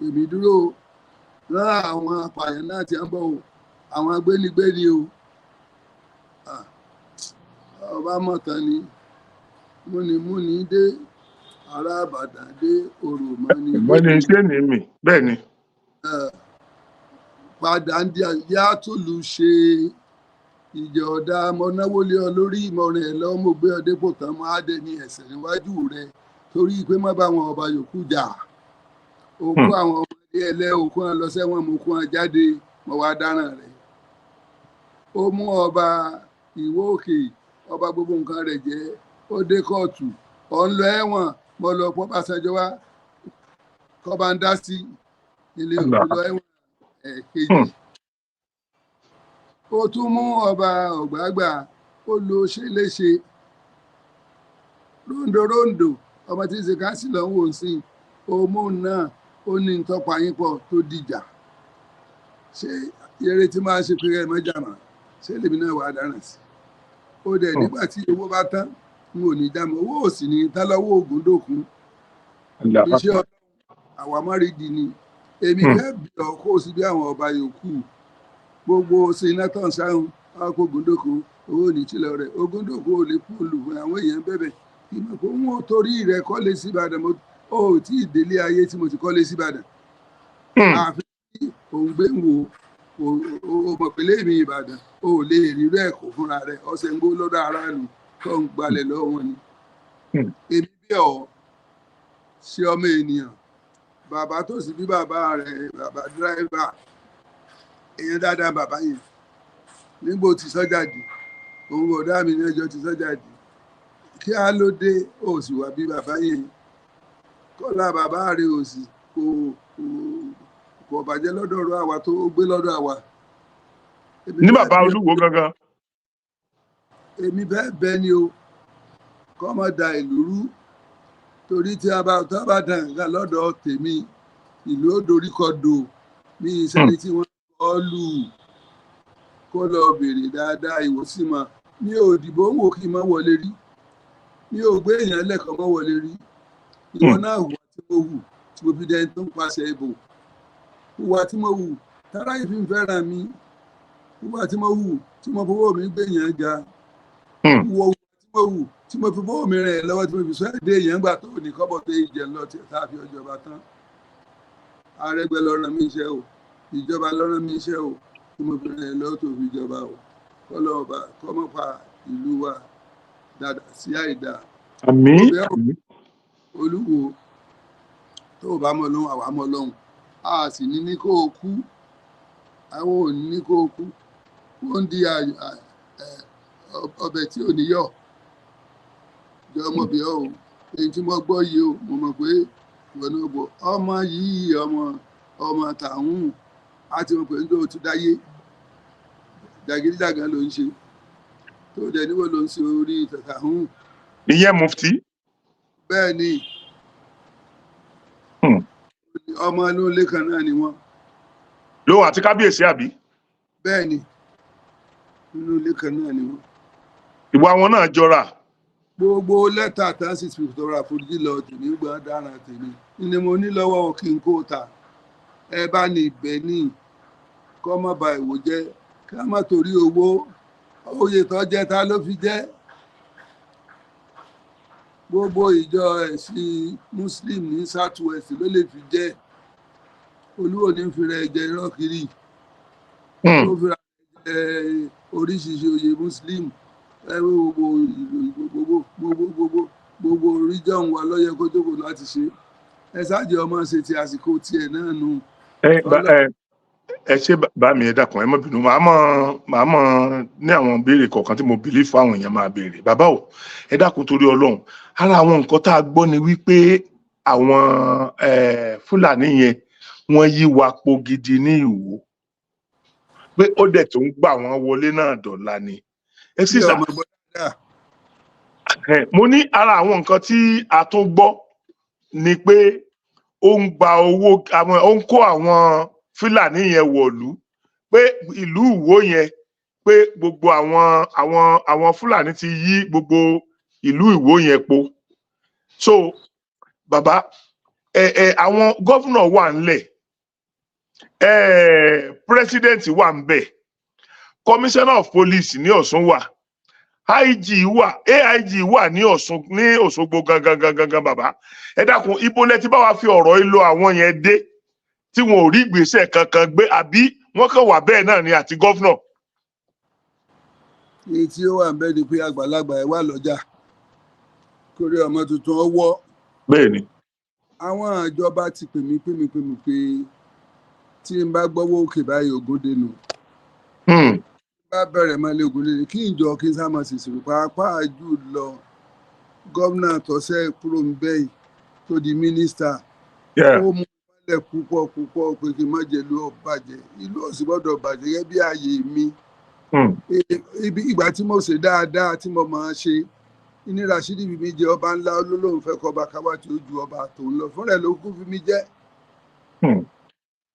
S2: èmi dúró o. Rán àwọn apààyàn náà tí wọ́n bọ̀ o, àwọn agbénigbéni o. Ọba mọ̀tán ni múnimúni dé, ará Ìbàdàn dé, òròmọ́ni.
S1: Mọ́ni ṣé ní mi bẹ́ẹ̀ ni.
S2: Padà ń di yàtúlù ṣe ìjọ ọ̀dà. Mo náwó lé ọ lórí, ìmọ̀ràn ẹ̀ lọ́wọ́, mo gbé ọ dépò tán, mo á dé ní ẹ̀sẹ̀ níwájú rẹ torí pé má bá àwọn ọba yòókù jà. Òkú àwọn ọmọdé ẹlẹ́ òkú wọn lọ sẹ́wọ̀n, mo kó wọn jáde, mo wá dáràn rẹ̀. Ó mú ọba Ìwó Òkè, ọba gbogbo nǹkan rẹ̀ jẹ́, ó dé kóòtù, ọ̀ ń lọ ẹ̀wọ̀n. Mo lọ pọ́ Básanjọ́ wá kọ́ bá ń dá sí ilé òkú lọ ẹ̀wọ̀n ẹ̀kejì. Ó tún mú ọba Ọ̀gbàgbà, ó lo ṣe léṣe róńdó róńdó, ọmọ tí ń ṣe kánsìlọ̀ ń wò sí òmù náà, ó ní ntọ́pa yín pọ̀ tó dìjà. Ṣé eré tí máa ṣe pé ẹ mọ́jà mọ́? Ṣé lèmi náà wà á dáràn sí? Ó dẹ̀ nígbà tí owó bá tán, n ò ní dá mọ́. Owó ò sì ní tán lọ́wọ́ Ògúndòkun. Iṣẹ́ Ọlọ́run àwámọ́rídì ni. Èmi fẹ́ bí ọ kó o sí bí àwọn ọba yòókù. Gbogbo sinatọ̀ sáhùn ọkọ̀ Ògúndòkun, owó ní tìlọ rẹ̀. Ògúndòkun ò lè kú olùfún àwọn èèyàn bẹ̀bẹ̀ ìmọ̀ pé wọn ò torí rẹ̀ kọ́lé sí Ìbàdàn. Mo ò tí ì délé ayé tí mo ti kọ́lé sí Ìbàdàn. Àfi tí òun gbé ń wo o mọ̀ pé lémi Ìbàdàn o ò lè rí rẹ̀ kó fúnra rẹ̀ ọ̀sẹ̀ ń gbó lọ́dọ̀ aráàlú tó ń gbalẹ̀ lọ́wọ́ wọn ni. Èmi bí ọ ṣe ọmọ ènìyàn, bàbá tó sì bí bàbá rẹ̀, bàbá dírẹ́fà, èèyàn dáadáa bàbá yẹn. Nígbò tí sọ́jà dì, òun bọ̀dá mi ní ẹjọ́ tí sọ́jà dì, kí á ló dé ó sì wà bí bàbá yẹn kọ́lá bàbá rẹ̀ ò sì kò bàjẹ́ lọ́dọ̀ ọ̀rọ̀ àwa tó gbé lọ́dọ̀ àwa.
S1: Ní bàbá Olúwo gangan.
S2: Èmi bẹ́ẹ̀ bẹ́ẹ̀ ni o, kọ́ mọ́ da ìlú rú, torí tí a bá tó bá dàn nǹkan lọ́dọ̀ tèmi, ìlú ó dorí kodò. Ní ìṣẹ́ni tí wọ́n kọ́ lù kó lọ bèrè dáadáa ìwòsí mọ́. Mi ò dìbò ń wò kí n má wọlé rí, mi ò gbé èèyàn lẹ́kọ̀ọ́ mọ́ wọlé rí. Ìwọ náà hùwà tí mo hù tí mo fi dẹni tó ń pàṣẹ ìbò, hùwà tí mo hù tára yìí fi ń fẹ́ràn mi, hùwà tí mo hù tí mo fowó mi gbé èèyàn ga, hùwà tí mo hù tí mo fi fowó mi rìn lọ́wọ́, tí mo fi sọ èdè èèyàn gbà tó ní kọ́bọ̀ tó jẹ lọ tí tá a fi ọjọba tán. Arẹ́gbẹ́ ló rán mi iṣẹ́ o, ìjọba ló rán mi iṣẹ́ o, tí mo fi rìn lọ́wọ́ tó fi jọba o. Kọ́lọ́ ọba kọ́mọ́ pa ìlú wa dáadáa sí àìdáa.
S1: Àmín.
S2: Olúwo, tó o bá mọ lóhùn, àwa mọ lóhùn. A sì ní kó o kú, àwọn ò ní kó o kú. Ó ń di ọbẹ̀ tí ò ní yọ̀ jọ ọmọbìnrin o. Èyí tí mo gbọ́ yìí o, mo mọ̀ pé ìwọ náà gbọ́. Ọmọ yìí, ọmọ ọmọ tàwọn á ti mọ̀ pé nítorí o ti dáyé jàgídíjàgan ló ń ṣe, tó dẹ̀ níwò ló ń ṣe orí tàwọn.
S1: Ìyẹn mufti.
S2: Bẹ́ẹ̀ ni. Ọmọ inú ilé kan náà ni wọ́n.
S1: Lóhùn àti kábíyèsí àbí?
S2: Bẹ́ẹ̀ ni, inú ilé kan náà ni wọ́n.
S1: Ìwà wọn náà jọra.
S2: Gbogbo lẹ́tà tá a sì fi tọrọ àforíjì lọ tèmi gbọ́n dára tèmi ni mo ní lọ́wọ́ kí n kó ta. Ẹ bá ní ibẹ̀ ní kọ́ má ba ìwò jẹ́, ká má torí owó oyè tó jẹ́ ta ló fi jẹ́. Gbogbo ìjọ ẹ̀sìn Muslim ní South West ló lè fi jẹ́. Olúwo ní fi rẹ̀ jẹ irọ́ kiri, ó fi ra jẹ oríṣiríṣi oyè Muslim. Ẹ wo gbogbo gbogbo gbogbo gbogbo gbogbo region wa ló yẹ kó jókòó láti ṣe. Ẹ ṣáàjì ọmọ ṣe ti àsìkò tiẹ̀ náà nù.
S1: Ẹ ẹ. Ẹ ṣe, bá mi, ẹ dákun, ẹ má bínú. Màá mọ̀ ní àwọn béèrè kọ̀ọ̀kan tí mo believe fáwọn èèyàn máa béèrè. Bàbá o, ẹ dákun, torí Ọlọ́run, ara àwọn nǹkan tá a gbọ́ ni wípé àwọn Fúlàní yẹn, wọ́n yí wa po gidi ní Ìwó, pé ó dẹ̀ tó ń gbà wọ́n wọlé náà dọ̀la ni. Ẹ sì
S2: Bí
S1: sà
S2: ọmọ gbọ́dọ̀ dáa.
S1: Mo ní ara àwọn nǹkan tí a tún gbọ́ ni pé ó ń gba owó àwọn, ó ń kó àwọn Fúlàní yẹn wọ̀lú, pé ìlú Ìwó yẹn, pé gbogbo àwọn Fúlàní ti yí gbogbo ìlú Ìwó yẹn po. So bàbá, ẹ ẹ àwọn governor wà ńlẹ̀, president wà ńbẹ̀, commissioner of police ní Ọ̀ṣun wà, IG wà, AIG wà ní Ọ̀ṣun, ní Òṣogbo gangan gangan gangan. Bàbá, ẹ dákun, ibo lẹ ti bá wa fi ọ̀rọ̀ yìí lọ àwọn yẹn dé tí wọn ò rí ìgbésẹ̀ kankan gbé, àbí wọ́n kàn wà bẹ́ẹ̀ náà ni àti governor?
S2: Èyí tí ó wà ń bẹ́ ni pé àgbàlagbà ẹ̀ wà lọ́jà kórí ọmọ tuntun ọwọ́.
S1: Bẹ́ẹ̀ ni.
S2: Àwọn ìjọba ti pè mí pé tí n bá gbọ́wọ́ òkè báyìí, ògùn dénú, bá bẹ̀rẹ̀ mọ́ ilé ògùn dénú, kí ìjọ kí n sá máa ṣèṣirò, pàápàá jù lọ gómìnà tọ́sẹ̀ kúrò ń bẹ́yìí tó di mínísítà. Ó mú mọ́lẹ̀ púpọ̀ púpọ̀ pé kí n má jẹ́ ìlú ó bàjẹ́. Ìlú ò sì gbọ́dọ̀ bàjẹ́ gẹ́gẹ́ bí ààyè mi. Ibi ìgbà tí mo ṣe dáadáa tí mo máa ṣe ní Rashidi fi mi jẹ ọba ńlá, olólùfẹ́ fẹ́ kọba káwá tí ó ju ọba tòun lọ fúnra ẹ̀ ló kú fi mi jẹ́,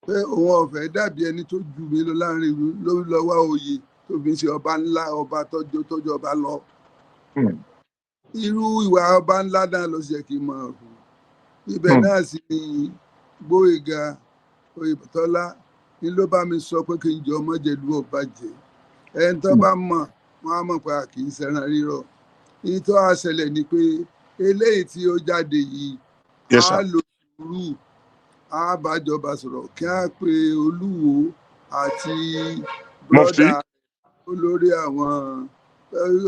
S2: pé òun ọ̀fẹ́ dàbí ẹni tó ju mi lọ láàrin ìlú ló lọ wá oyè tó fi ń ṣe ọba ńlá, ọba tọ́jú ọba lọ. Irú ìwà ọba ńlá náà ló ṣe kí n máa hù ibẹ̀. Náà sì ni Gbóyèga Oyètọ́lá ní ló bá mi sọ pé kí n jẹ ọmọjẹlú ọba jẹ. Ẹni tó bá mọ̀ wọ́n á mọ̀ pé a kì í ṣẹran rírọ̀. Ní tó a ṣẹlẹ̀ ni pé eléyìí tí ó jáde yìí,
S1: Yes,
S2: á
S1: sir.
S2: lo sùúrù, á bájọba sọ̀rọ̀, kí á pe Olúwo àti
S1: Mufti.
S2: brother olórí àwọn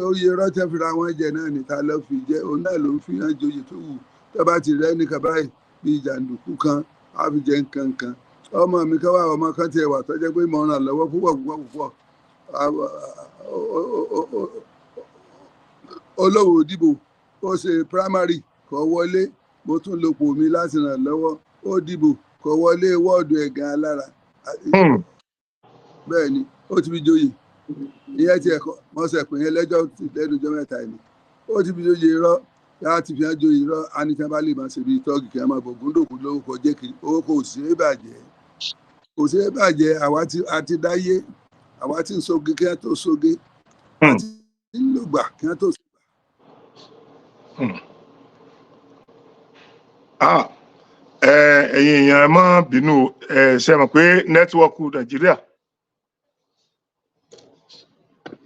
S2: oyè rọ́tẹ́ fira wọn jẹ náà níta ló fi jẹ, òun náà ló ń fi hàn joyè tó wù. Tó bá ti rẹ́ nìkan báyìí bíi jàǹdùkú kan, á fi jẹ nǹkan kan. Ọmọ mi kan wà, ọmọ kan tiẹ̀ wà tó jẹ́ pé mo ràn lọ́wọ́ púpọ̀ púpọ̀ púpọ̀. Olówó dìbò, ó ṣe primary, kò wọlé. Mo tún lopò mi láti ràn lọ́wọ́, ó dìbò, kò wọlé wọ́ọ̀dù ẹ̀gàn alára. Bẹ́ẹ̀ ni ó ti fi joyè. Ìyẹn ti ẹ̀kọ́ wọ́n sọ pé yẹn lẹ́jọ́ lẹ́nu ọjọ́ 3 ni ó ti fi joyè irọ́, láti fi hàn joyè irọ́. Á ní tí wọ́n bá lè máa ṣe bíi tọ́ọ̀gì kí wọ́n máa bọ̀ gúndòkú lórúkọ jẹ́ kiri. Owó kò sí é bàjẹ́, kò sí é bàjẹ́. Àwa ti a ti dáyé, àwa ti ń soge kí wọ́n tó soge, àti ń lògbà kí wọ́n tó.
S1: Ah, ẹ̀yin èèyàn, ẹ má bínú o. Ẹ ṣe mọ̀ pé network Nàìjíríà.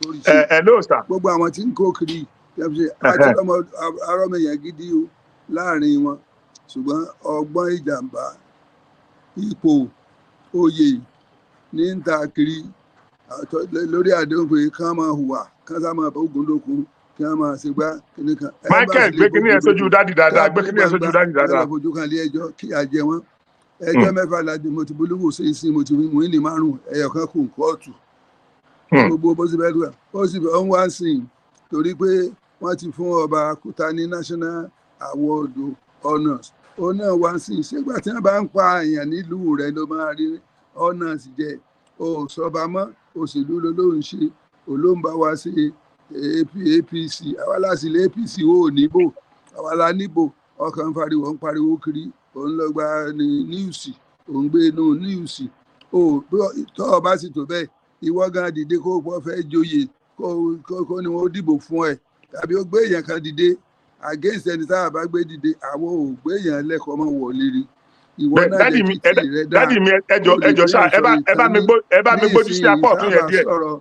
S2: Lórí
S1: Ẹ
S2: ṣe
S1: ẹ ló sà.
S2: Gbogbo àwọn tí ń kó kiri àti ọmọ arọ́mọyàn gidi o láàrin wọn, ṣùgbọ́n ọgbọ́n ìjàmbá, ipò oyè ní ń ta kiri lórí àdéhùn pé kán máa hùwà, kán sá máa bá Ògúndòkun, kí wọ́n máa ṣe gbá kíní kan. Ẹ bá
S1: Michael
S2: sì lè
S1: gbé kíní ẹ sójú
S2: bógúndòkun
S1: daddy
S2: kí
S1: dáadáa.
S2: á
S1: Gbé
S2: bú
S1: kíní ẹ sójú
S2: gbangba
S1: daddy
S2: kí wọ́n lọ
S1: dáadáa.
S2: fojú kan ilé ẹjọ́ kí á jẹ wọ́n. Ẹjọ́ 6 la mo ti bolúwò ṣe é sí, mo ti mú ní márùn, ẹyọ kan kù kóòtù. Gbogbo bó ṣe fẹ́ dùn, ó sì ń wá sí i torí pé wọ́n ti fún ọba Kúta ní national award honours, òun náà wá sí i. Ṣégbà tí wọ́n bá ń pa èèyàn nílùú rẹ̀ ló máa rí honours jẹ? O ò sọba mọ́, òṣèlú ló ló ń ṣe, olóńbá wa ṣe APC. Àwa láti ilé APC ò níbò, àwa la níbò. Ọkàn ń pariwo, ń pariwo kiri, òun lọ gba ní news, òun gbé inú news. O tọ́ ọ bá sì tó bẹ́ẹ̀, ìwọ gan dìde kó o fẹ́ joyè, kó ní wọn ó dìbò fún ẹ, tàbí ó gbé èèyàn kan dìde against ẹni tá a bá gbé dìde. Àwọn ò gbé èèyàn lẹ́kọ̀ọ́ mọ́ wọlé rí. Ìwọ náà
S1: daddy
S2: jẹ́
S1: mi
S2: kí tí rẹ dáa
S1: daddy mi, ẹjọ
S2: kó lè
S1: ẹjọ
S2: gbé
S1: sá, ẹ bá
S2: ìsọ̀rí
S1: ẹ bá
S2: kan
S1: mi
S2: ní
S1: gbó ẹ bá mi gbójú sí
S2: ní
S1: apá
S2: ìsinyìí
S1: ọ̀tún yẹn
S2: sábà
S1: díẹ̀.
S2: sọ̀rọ̀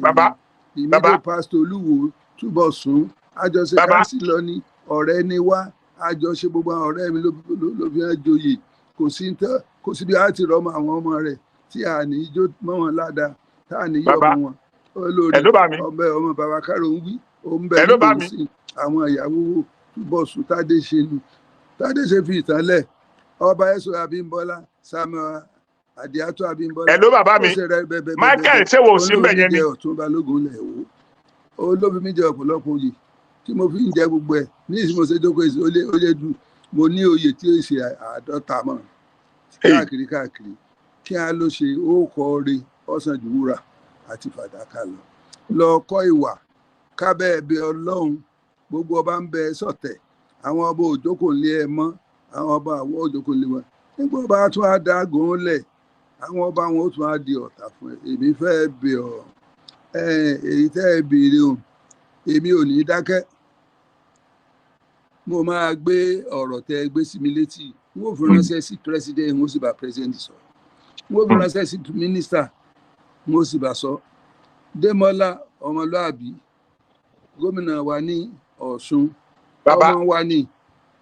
S1: Bàbá, bàbá.
S2: Ìmídò pásítọ̀ Olúwo túbọ̀ sún àjọṣe
S1: Bàbá.
S2: Councillor ní ọ̀rẹ́ ni wá, àjọṣe gbogbo àwọn ọ̀rẹ́ mi ló fi hàn joyè. Kò sí tán, kò síbi á ti rọmọ àwọn ọmọ rẹ̀ tí a ní ijó mọ́ wọn ládàá, tá a ní yọ̀
S1: Bàbá.
S2: mọ́ wọn olórí.
S1: Ẹ ló bá mi.
S2: Ọmọ ọmọ bàbá kárò ń wí, òun bẹ
S1: Ẹ ló bá
S2: nípò
S1: mi.
S2: sí àwọn ìyàwó túbọ̀ sún. Tádé ṣe nu, Tádé ṣe fi ìtàn lẹ̀. Ọba Ẹ̀sọ́ Abímbọ́lá Samuel. Àdìátú Abímbọ́lá.
S1: Hello, bàbá
S2: Ó
S1: mi.
S2: ṣe rẹ bẹ́ẹ̀ bẹ́ẹ̀.
S1: Michael,
S2: Bẹ́ẹ̀.
S1: ṣé wo ò sí mbẹ̀
S2: Olómi
S1: yẹn ni?
S2: jẹ Ọ̀tún Balógun lẹ̀ wò, olóbi mi jẹ ọ̀pọ̀lọpọ̀ oyè tí mo fi ń jẹ gbogbo ẹ̀ ní ìsìn. Mo ṣe jókòó èsì, ó lé dù. Mo ní oyè tí ó ṣe 50 mọ́ káàkiri káàkiri. Kí á ló ṣe ó kọ́ re ọ̀sán ju wúrà àti fàdákà lọ. Lọ kọ́ ìwà kábẹ́ ẹbí Ọlọ́run. Gbogbo ọba ń bẹ sọ̀tẹ̀, àwọn ọba òjókòó lé ẹ mọ́, àwọn ọba àwọn òjókòó lé wọn. Nígbà ọba tún á dá gùn lẹ̀, àwọn ọba wọn ó tún á di ọ̀tá fún ẹ. Èmi fẹ́ bẹ̀ ọ́ ẹ, èyí tẹ́ ẹ béèrè o, èmi ò ní dákẹ́. Mo máa gbé ọ̀rọ̀ tẹ́ ẹ gbé sí mi létí, n ó fi ránṣẹ́ sí president, n ó sì bá president sọ̀rọ̀, n ó fi ránṣẹ́ sí minister, n ó sì bá sọ. Démọ́lá Ọmọlúàbí, gómìnà wa ní Ọ̀ṣun,
S1: Bàbá.
S2: ọmọ wa ní.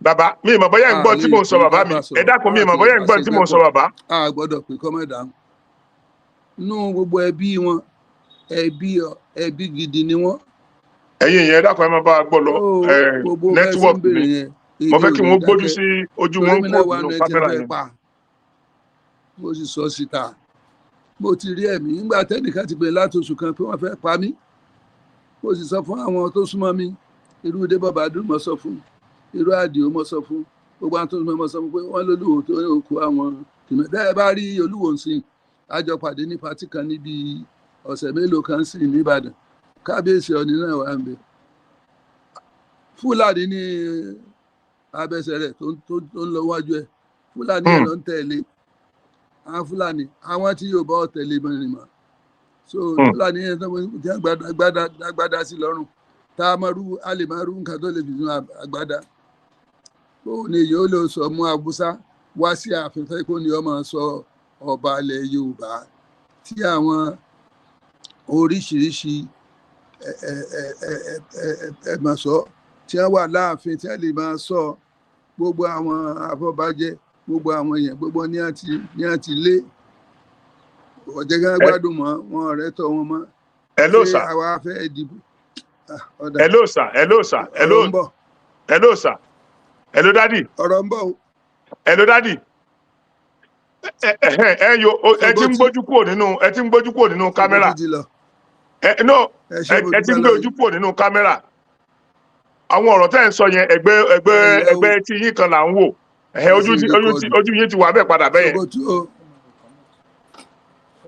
S1: Bàbá mi, ìmọ̀ bóyá ń gbọ́ tí mò ń sọ. Bàbá mi, ẹ dákun, mi ìmọ̀ bóyá ń gbọ́ tí mò ń sọ, bàbá.
S2: A gbọ́dọ̀ pé kọ́mọ̀ dáhùn nínú gbogbo ẹbí wọn. Ẹbí ẹbí gidi ni wọ́n.
S1: Ẹ̀yin yẹn, ẹ dákun, ẹ máa bá a gbọ́ lọ.
S2: Ó, gbogbo bẹ́ẹ̀ ṣe ń
S1: Network
S2: béèrè
S1: mi
S2: yẹn,
S1: mo
S2: èmi
S1: fẹ́
S2: ò
S1: kí
S2: ní
S1: wọ́n gbójú
S2: dákẹ́.
S1: sí ojú
S2: Torí
S1: wọn
S2: mi
S1: kúrò
S2: náà wà
S1: nínú
S2: nù ẹ tí
S1: kámẹ́rà
S2: wọ́n fẹ́
S1: yẹn.
S2: pa. Mo sì sọ síta, mo ti rí ẹ̀mí nígbà tẹ́nìkan ti pè láti oṣù kan pé wọ́n fẹ́ pa mí. Mo sì sọ fún àwọn tó súnmọ́ mi, irú Débọ̀ Bàdúrà mo sọ fún, irú Àdìo mo sọ fún, gbogbo àwọn tó súnmọ́ mo sọ fún pé wọ́n lólùwò tó kó àwọn tìmọ̀. Bẹ́ẹ̀ bá rí olúwo ń sìn, àjọ pàdé ní party kan níbi ọ̀sẹ̀ mélòó kan sí ní Ìbàdàn. Kábíyèsí Ọ̀ní náà wà ń bẹ. Fúlàní ní abẹsẹ̀ rẹ̀ tó ń lọ wájú ẹ̀, Fúlàní ẹ̀ ló ń tẹ̀lé. Àwọn Fúlàní, àwọn tí yóò bá tẹ̀lé mọ́rin mọ́. So Fúlàní yẹn tó ti agbádá sí lọ́rùn, tá a máa rú, a lè máa rú nǹkan tó lè fi sínú agbádá. Ó ní yóò lọ sọ mú Abusa wá sí ààfin fẹ́ kó ní ọmọ sọ ọba ilẹ̀ Yorùbá tí àwọn oríṣiríṣi ẹ ẹ ẹ ẹ ẹ ẹ ẹ máa sọ tí wọ́n wà láàfin, tí wọ́n lè máa sọ gbogbo àwọn afọbajẹ, gbogbo àwọn èèyàn, gbogbo ní àti lé ọ̀jẹ̀ kan gbádùn mọ́ wọn, ọ̀rẹ́ tọ́ wọn mọ́.
S1: Hello,
S2: Ṣé
S1: sir.
S2: àwa fẹ́ dìbò? Ah, ọ̀dà.
S1: Hello, sir. Hello, sir. Hello.
S2: Ọ̀rọ̀ ń bọ̀.
S1: Hello, sir. Hello, daddy.
S2: Ọ̀rọ̀ ń bọ̀ o.
S1: Hello, daddy. Ẹ ẹ ẹ yo, ẹ ti ń gbójú kúrò nínú, ẹ ti ń gbójú kúrò nínú kámẹ́rà.
S2: Ti lọ.
S1: Ẹ no.
S2: Ẹ ṣé, mo
S1: Ẹ ti ń
S2: dúpẹ́
S1: gbé
S2: lọ́wọ́.
S1: ojú kúrò nínú kámẹ́rà. Àwọn ọ̀rọ̀ tẹ́ ẹ̀ ń sọ yẹn, ẹgbẹ́ ẹgbẹ́
S2: Ẹ ǹlẹ́ o.
S1: ẹgbẹ́ tí yín kan là ń wò. Ẹ ojú ti ojú ti ojú yín ti wà bẹ́ẹ̀ padà bẹ́yẹn.
S2: Ṣòkòtò o.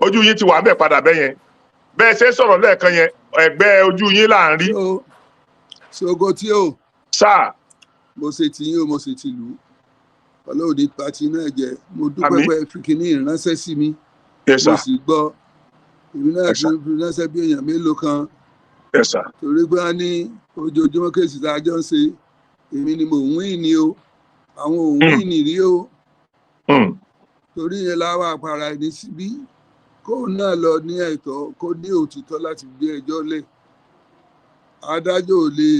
S1: Ojú yín ti wà bẹ́ẹ̀ padà bẹ́yẹn. Bẹ́ẹ̀ ṣe sọ̀rọ̀ lẹ́ẹ̀kan yẹn, ẹgbẹ́ ojú yín là ń rí.
S2: O ṣòkòtò o.
S1: Sáà.
S2: Mo ṣe ti yín o, mo ṣe ti lù ú. Ọlọ́run ní pati náà jẹ. Mo dúpẹ́
S1: Àmín.
S2: pé fi kíní ìránṣẹ́ sí mi.
S1: Yes,
S2: Mo
S1: sir.
S2: sì gbọ́, èmi náà
S1: Yes,
S2: ti
S1: sir.
S2: fi ránṣẹ́ bí èèyàn mélòó kan.
S1: Yes, sir.
S2: Torí pé wọ́n ní ojoojúmọ́ case tá a jọ ń ṣe, èmi ni mò ń win ní o, àwọn ò win rí o. Torí yẹn láwa àpárá ẹni síbí, kóun náà lọ ní ẹ̀tọ́, kó ní òtítọ́ láti gbé ẹjọ́ lẹ̀. Adájọ́ ò lè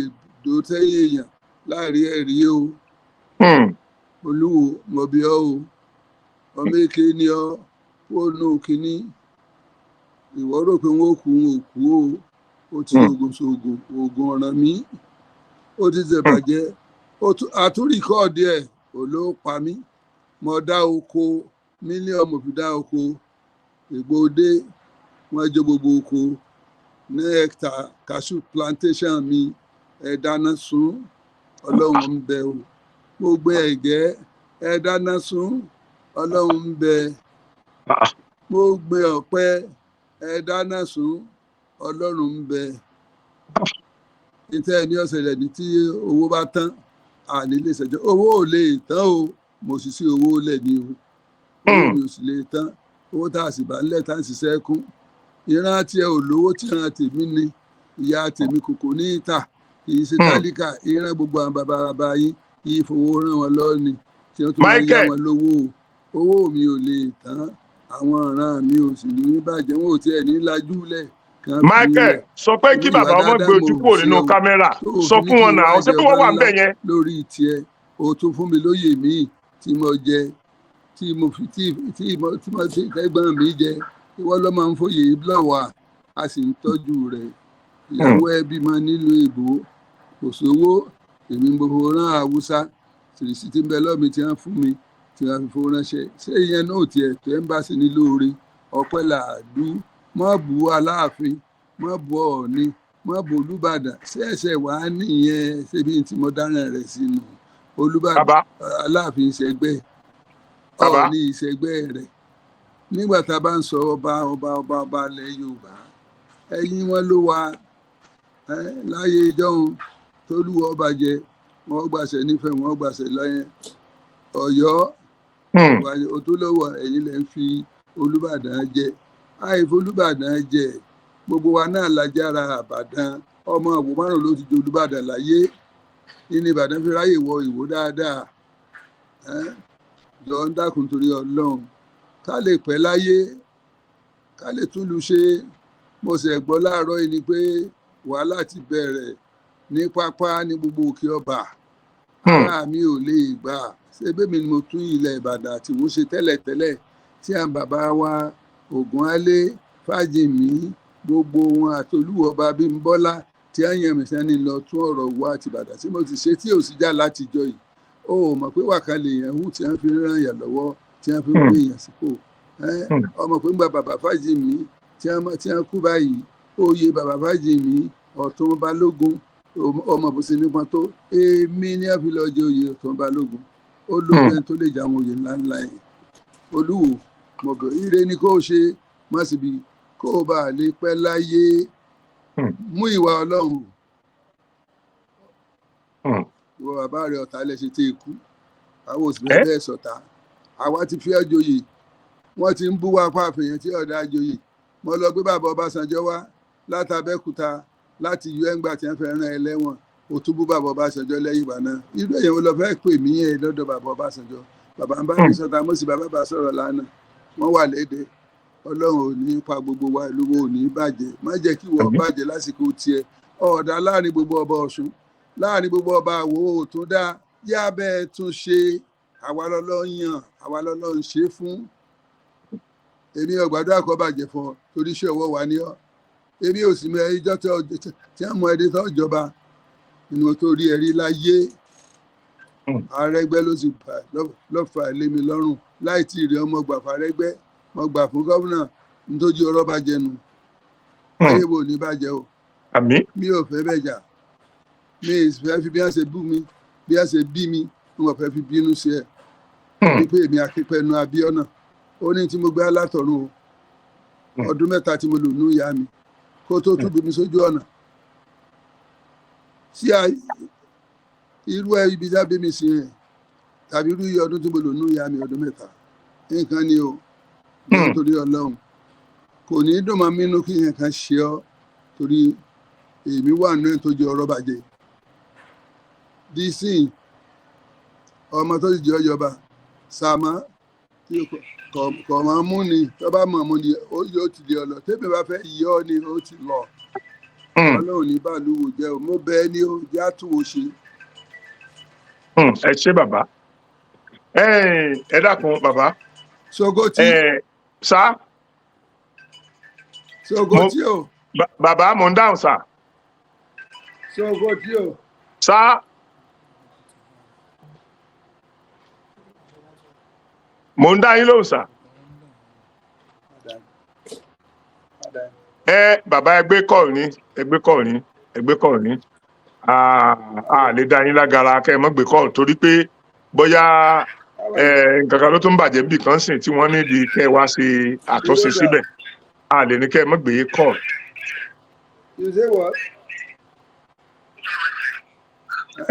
S2: dó tẹ́yìn èèyàn láì rí ẹ̀rí o. Olúwo, mọ̀bí ọ́ o, ọmọ èké ni ọ́, fóònù kínní. Ìwọ rò pé wọn ò kú, wọn ò kú o. Ó ti oògùn sóògùn, oògùn ọ̀ràn mi, ó ti ṣèbàjẹ́, àtúrìkọ́ọ̀dì ẹ̀ ò ló pa mí. Mo dá oko mílíọ̀nù fi dá oko ìgbòde, wọ́n jó gbogbo oko ní hectare cashew plantation mi, ẹ dáná sun. Ọlọ́run ń bẹ o. Mo gbé ẹ̀gẹ́, ẹ dáná sun. Ọlọ́run ń bẹ. Mo gbé ọ̀pẹ, ẹ dáná sun. Ọlọ́run ń bẹ. Níta ẹni ọ̀sẹ̀ rẹ̀ ní tí owó bá tán, àní lè ṣẹjọ́. Owó ò lè tán o. Mo sì sí owó lẹ̀ ní o. Owó mi ò sì lè tán. Owó tá a sì bá ń lẹ̀ tá a ń ṣiṣẹ́ kún, ìran tiẹ̀ ò lówó tí ìran tèmi ní. Ìyá tèmi kòkó ní ìta, kì í ṣe tálíkà. Ìran gbogbo àwọn bàbá bàbá yín kì í fowó rán wọn lọ́ọ̀ni tí wọ́n tún máa yá
S1: Michael.
S2: wọn lówó o. Owó mi ò lè tán, àwọn ìran mi ò sì ní bàjẹ́, wọn ò tiẹ̀ ní lajú lẹ̀ kàn fi
S1: Michael,
S2: lẹ̀.
S1: sọ pé kí
S2: Torí
S1: bàbá
S2: ìwà
S1: ọmọ
S2: dáadáa
S1: gbé
S2: mo
S1: ojú
S2: hù
S1: kúrò
S2: sí
S1: nínú
S2: ọ
S1: kámẹ́rà.
S2: tó o
S1: Sọ
S2: fi ní
S1: fún
S2: kí
S1: wọn
S2: n
S1: náà
S2: wá
S1: ṣé
S2: jẹ
S1: bí wọ́n
S2: ọba
S1: wà ń
S2: ńlá
S1: bẹ̀ yẹn.
S2: lórí tiẹ̀. O tún fún mi lóyè míì tí mo jẹ, tí mo fi tí mo tí ẹ̀gbọ́n mi jẹ. Ìwọ ló máa ń fòye lọ́wọ́, a sì ń tọ́jú rẹ̀. Ìyàwó ẹ bímọ nílùú èbó, kò sówó, èmi gbogbo rán Haúsá tìrìsì tí ń bẹ lọ́mi tí wọ́n fún mi. Tí wọ́n fi fowó ránṣẹ́, ṣé ìyẹn náà tiẹ̀ tó ẹ́mbáàsì ní lóore? Ọpẹ́ làádú. Mọ́ bu Aláàfin, mọ́ bu Ọọ̀ni, mọ́ bu Olúbàdàn. Ṣé ẹ̀ṣẹ̀ wàá nìyẹn? Ṣébi tí mo dáràn rẹ̀ sínú Olúbàdàn?
S1: Bàbá.
S2: Aláàfin ìṣẹ́gbẹ́.
S1: Bàbá.
S2: Ọọ̀ni ìṣẹ́gbẹ́ rẹ̀. Nígbà tá a bá ń sọ ọba, ọba, ọba, ọba ilẹ̀ Yorùbá, ẹ̀yìn wọn ló wà láyé ìjọ́un. Tólúwọ́ ọba jẹ, wọ́n gbàṣẹ nífẹ̀ẹ́, wọ́n gbàṣẹ lọ́yẹn Ọ̀yọ́. Òtólówó ẹ̀yìn lẹ́ ń fi Olúbàdàn jẹ. Àìfi Olúbàdàn jẹ, gbogbo wa náà lájára Àbàdàn. Ọmọ Ìwò márùn ló ti di Olúbàdàn láyé nínú Ìbàdàn, fi ráyè wọ Ìwò dáadáa. Jọ ń dákun torí Ọlọ́run, ká lè pẹ́ láyé, ká lè tún lu ṣe. Mo sì gbọ́ láàárọ̀ yìí ni pé wàhálà ti bẹ̀rẹ̀ ní pápá ní gbogbo Òkè Ọba. Ara mi ò lè gbà. Ṣé bẹ́ẹ̀ mi ni mo tún ilẹ̀ Ìbàdàn àti Ìwó ṣe tẹ́lẹ̀tẹ́lẹ̀, tí àwọn bàbá wa Ògúnálé, Fájìmí, gbogbo wọn àti Olúwọba Bímbọ́lá tí a yàn mí sẹ́ni lọ tún ọ̀rọ̀ Ìwó àti Ìbàdàn tí mo ti ṣe, tí ò sí já látijọ́ yìí. Ó mọ̀ pé wàkàlẹ̀ yẹn hù tí wọ́n fi ń ràn yàn lọ́wọ́, tí wọ́n fi ń gbé yàn sípò. Ọmọ pé ń gba bàbá Fájìmí tí wọ́n kú báyìí, oyè bàbá Fájìmí, Ọ̀tún Balógun, ọmọ bó ṣe nípọn tó, èmi ní àfi lọ jẹ oyè Ọ̀tún Balógun. Ó lóun ẹni tó lè jẹ àwọn oyè ńláńlá yẹn. Olúwo, mo bẹ̀, ire ni kó o ṣe, má sì bí kó o bá lè pẹ́ láyé. Mú ìwà Ọlọ́run. Ìwọ bàbá rẹ ọ̀tá lẹ ṣe tí ikú àwọn òsì bẹ́ẹ̀ sọ̀tá. Àwa ti fi ọ́ joyè, wọ́n ti ń bú wa pàfẹ́yàn tí ọ̀dà joyè. Mo lọ gbé bàbá Ọbásanjọ́ wá látàbẹ́kúta láti UN gbà tí wọ́n fẹ́ rán ẹ lẹ́wọ̀n. Ó tún bú bàbá Ọbásanjọ́ lẹ́yìn ìgbà náà. Irú èèyàn wo lọ fẹ́ pè mí yẹn lọ́dọ̀ bàbá Ọbásanjọ́? Bàbá ń bá mi sọ̀tà, mo sì bá bàbá sọ̀rọ̀ lánàá, wọ́n wà léde. Ọlọ́run ò ní pa gbogbo wa, ìlú wo ò ní bàjẹ́. Má jẹ́ kí wọ́n bàjẹ́ lásìkò tiẹ̀. Ọ̀dà láàrin gbogbo ọba Ọ̀ṣun, láàrin gbogbo ọba Àwò, tó dá yá bẹ́ẹ̀ tún ṣe. Àwa lọ́lọ́ yàn, àwa lọ́lọ́ ń ṣe fún. Èmi ò gbàdúrà kó bàjẹ́ fún ọ, torí iṣẹ́ ọwọ́ wa ní ọ. Èmi ò sì mọ ẹjọ́ tí wọ́n mọ ẹdẹ tó jọba nínú tó rí ẹrí láyé. Arẹ́gbẹ́ ló sì lọ́ fà lé mi lọ́rùn láì tí ì rí ọmọ gbà fàrẹ́gbẹ́. Mo gbà fún gómìnà nítorí ọ̀rọ̀ bá jẹnu. Ayé wo ní bàjẹ́ o.
S1: Àmín.
S2: Mi ò fẹ́ bẹ́ẹ̀ jà. Mi ì fẹ́ fi bí wọ́n ṣe bú mi, bí wọ́n ṣe bí mi, n ò fẹ́ fi bínú sí ẹ wípé èmi akípẹ́nu Abíọ́nà ó ní tí mo gbé alátọ̀run o. Ọdún 3 tí mo lò nú ìyá mi kó tó tún bí mi sójú ọ̀nà sí irú ẹ ibi tá bí mi sí yẹn, tàbí irú iye ọdún tí mo lò nú ìyá mi, ọdún 3 nǹkan ni o. Nítorí Ọlọ́run, kò ní í dùn mọ́ mi nínú kí nǹkan ṣe ọ́, torí èmi wà nínú ẹ̀ tó jẹ́ ọ̀rọ̀ bàjẹ́ dísìn. Ọmọ tó sì jẹ́ ọjọba sàmọ́ tí kò máa mú ni, tó bá mọ̀ mú ni, ó yóò ti di ọlọ. Tẹ́mi bá fẹ́ yọ ọ́ ni ó ti lọ. Ọlọ́run ní bàlúwò jẹ́ o. Mo bẹ̀ ẹ́ ní o, jẹ́ àtúwò ṣe.
S1: Ẹ ṣé, bàbá. Ẹ dákun, bàbá.
S2: Sogoti.
S1: Ẹ sá.
S2: Sogoti o.
S1: Bàbá, mò ń dáhùn sá.
S2: Sogoti o.
S1: Sá, mò ń dá yín lóhùn sá. Ẹ bàbá, ẹ gbé call ní, ẹ gbé call ní, ẹ gbé call ní. A lè dá yín lágara kẹ́ ẹ mọ́ gbé call, torí pé bóyá nǹkan kan ló tún bàjẹ́ níbì kan sìn tí wọ́n ní di kẹ́ ẹ wá ṣe àtúnṣe síbẹ̀. A lè ní kẹ́ ẹ mọ́ gbé call.
S2: You say what?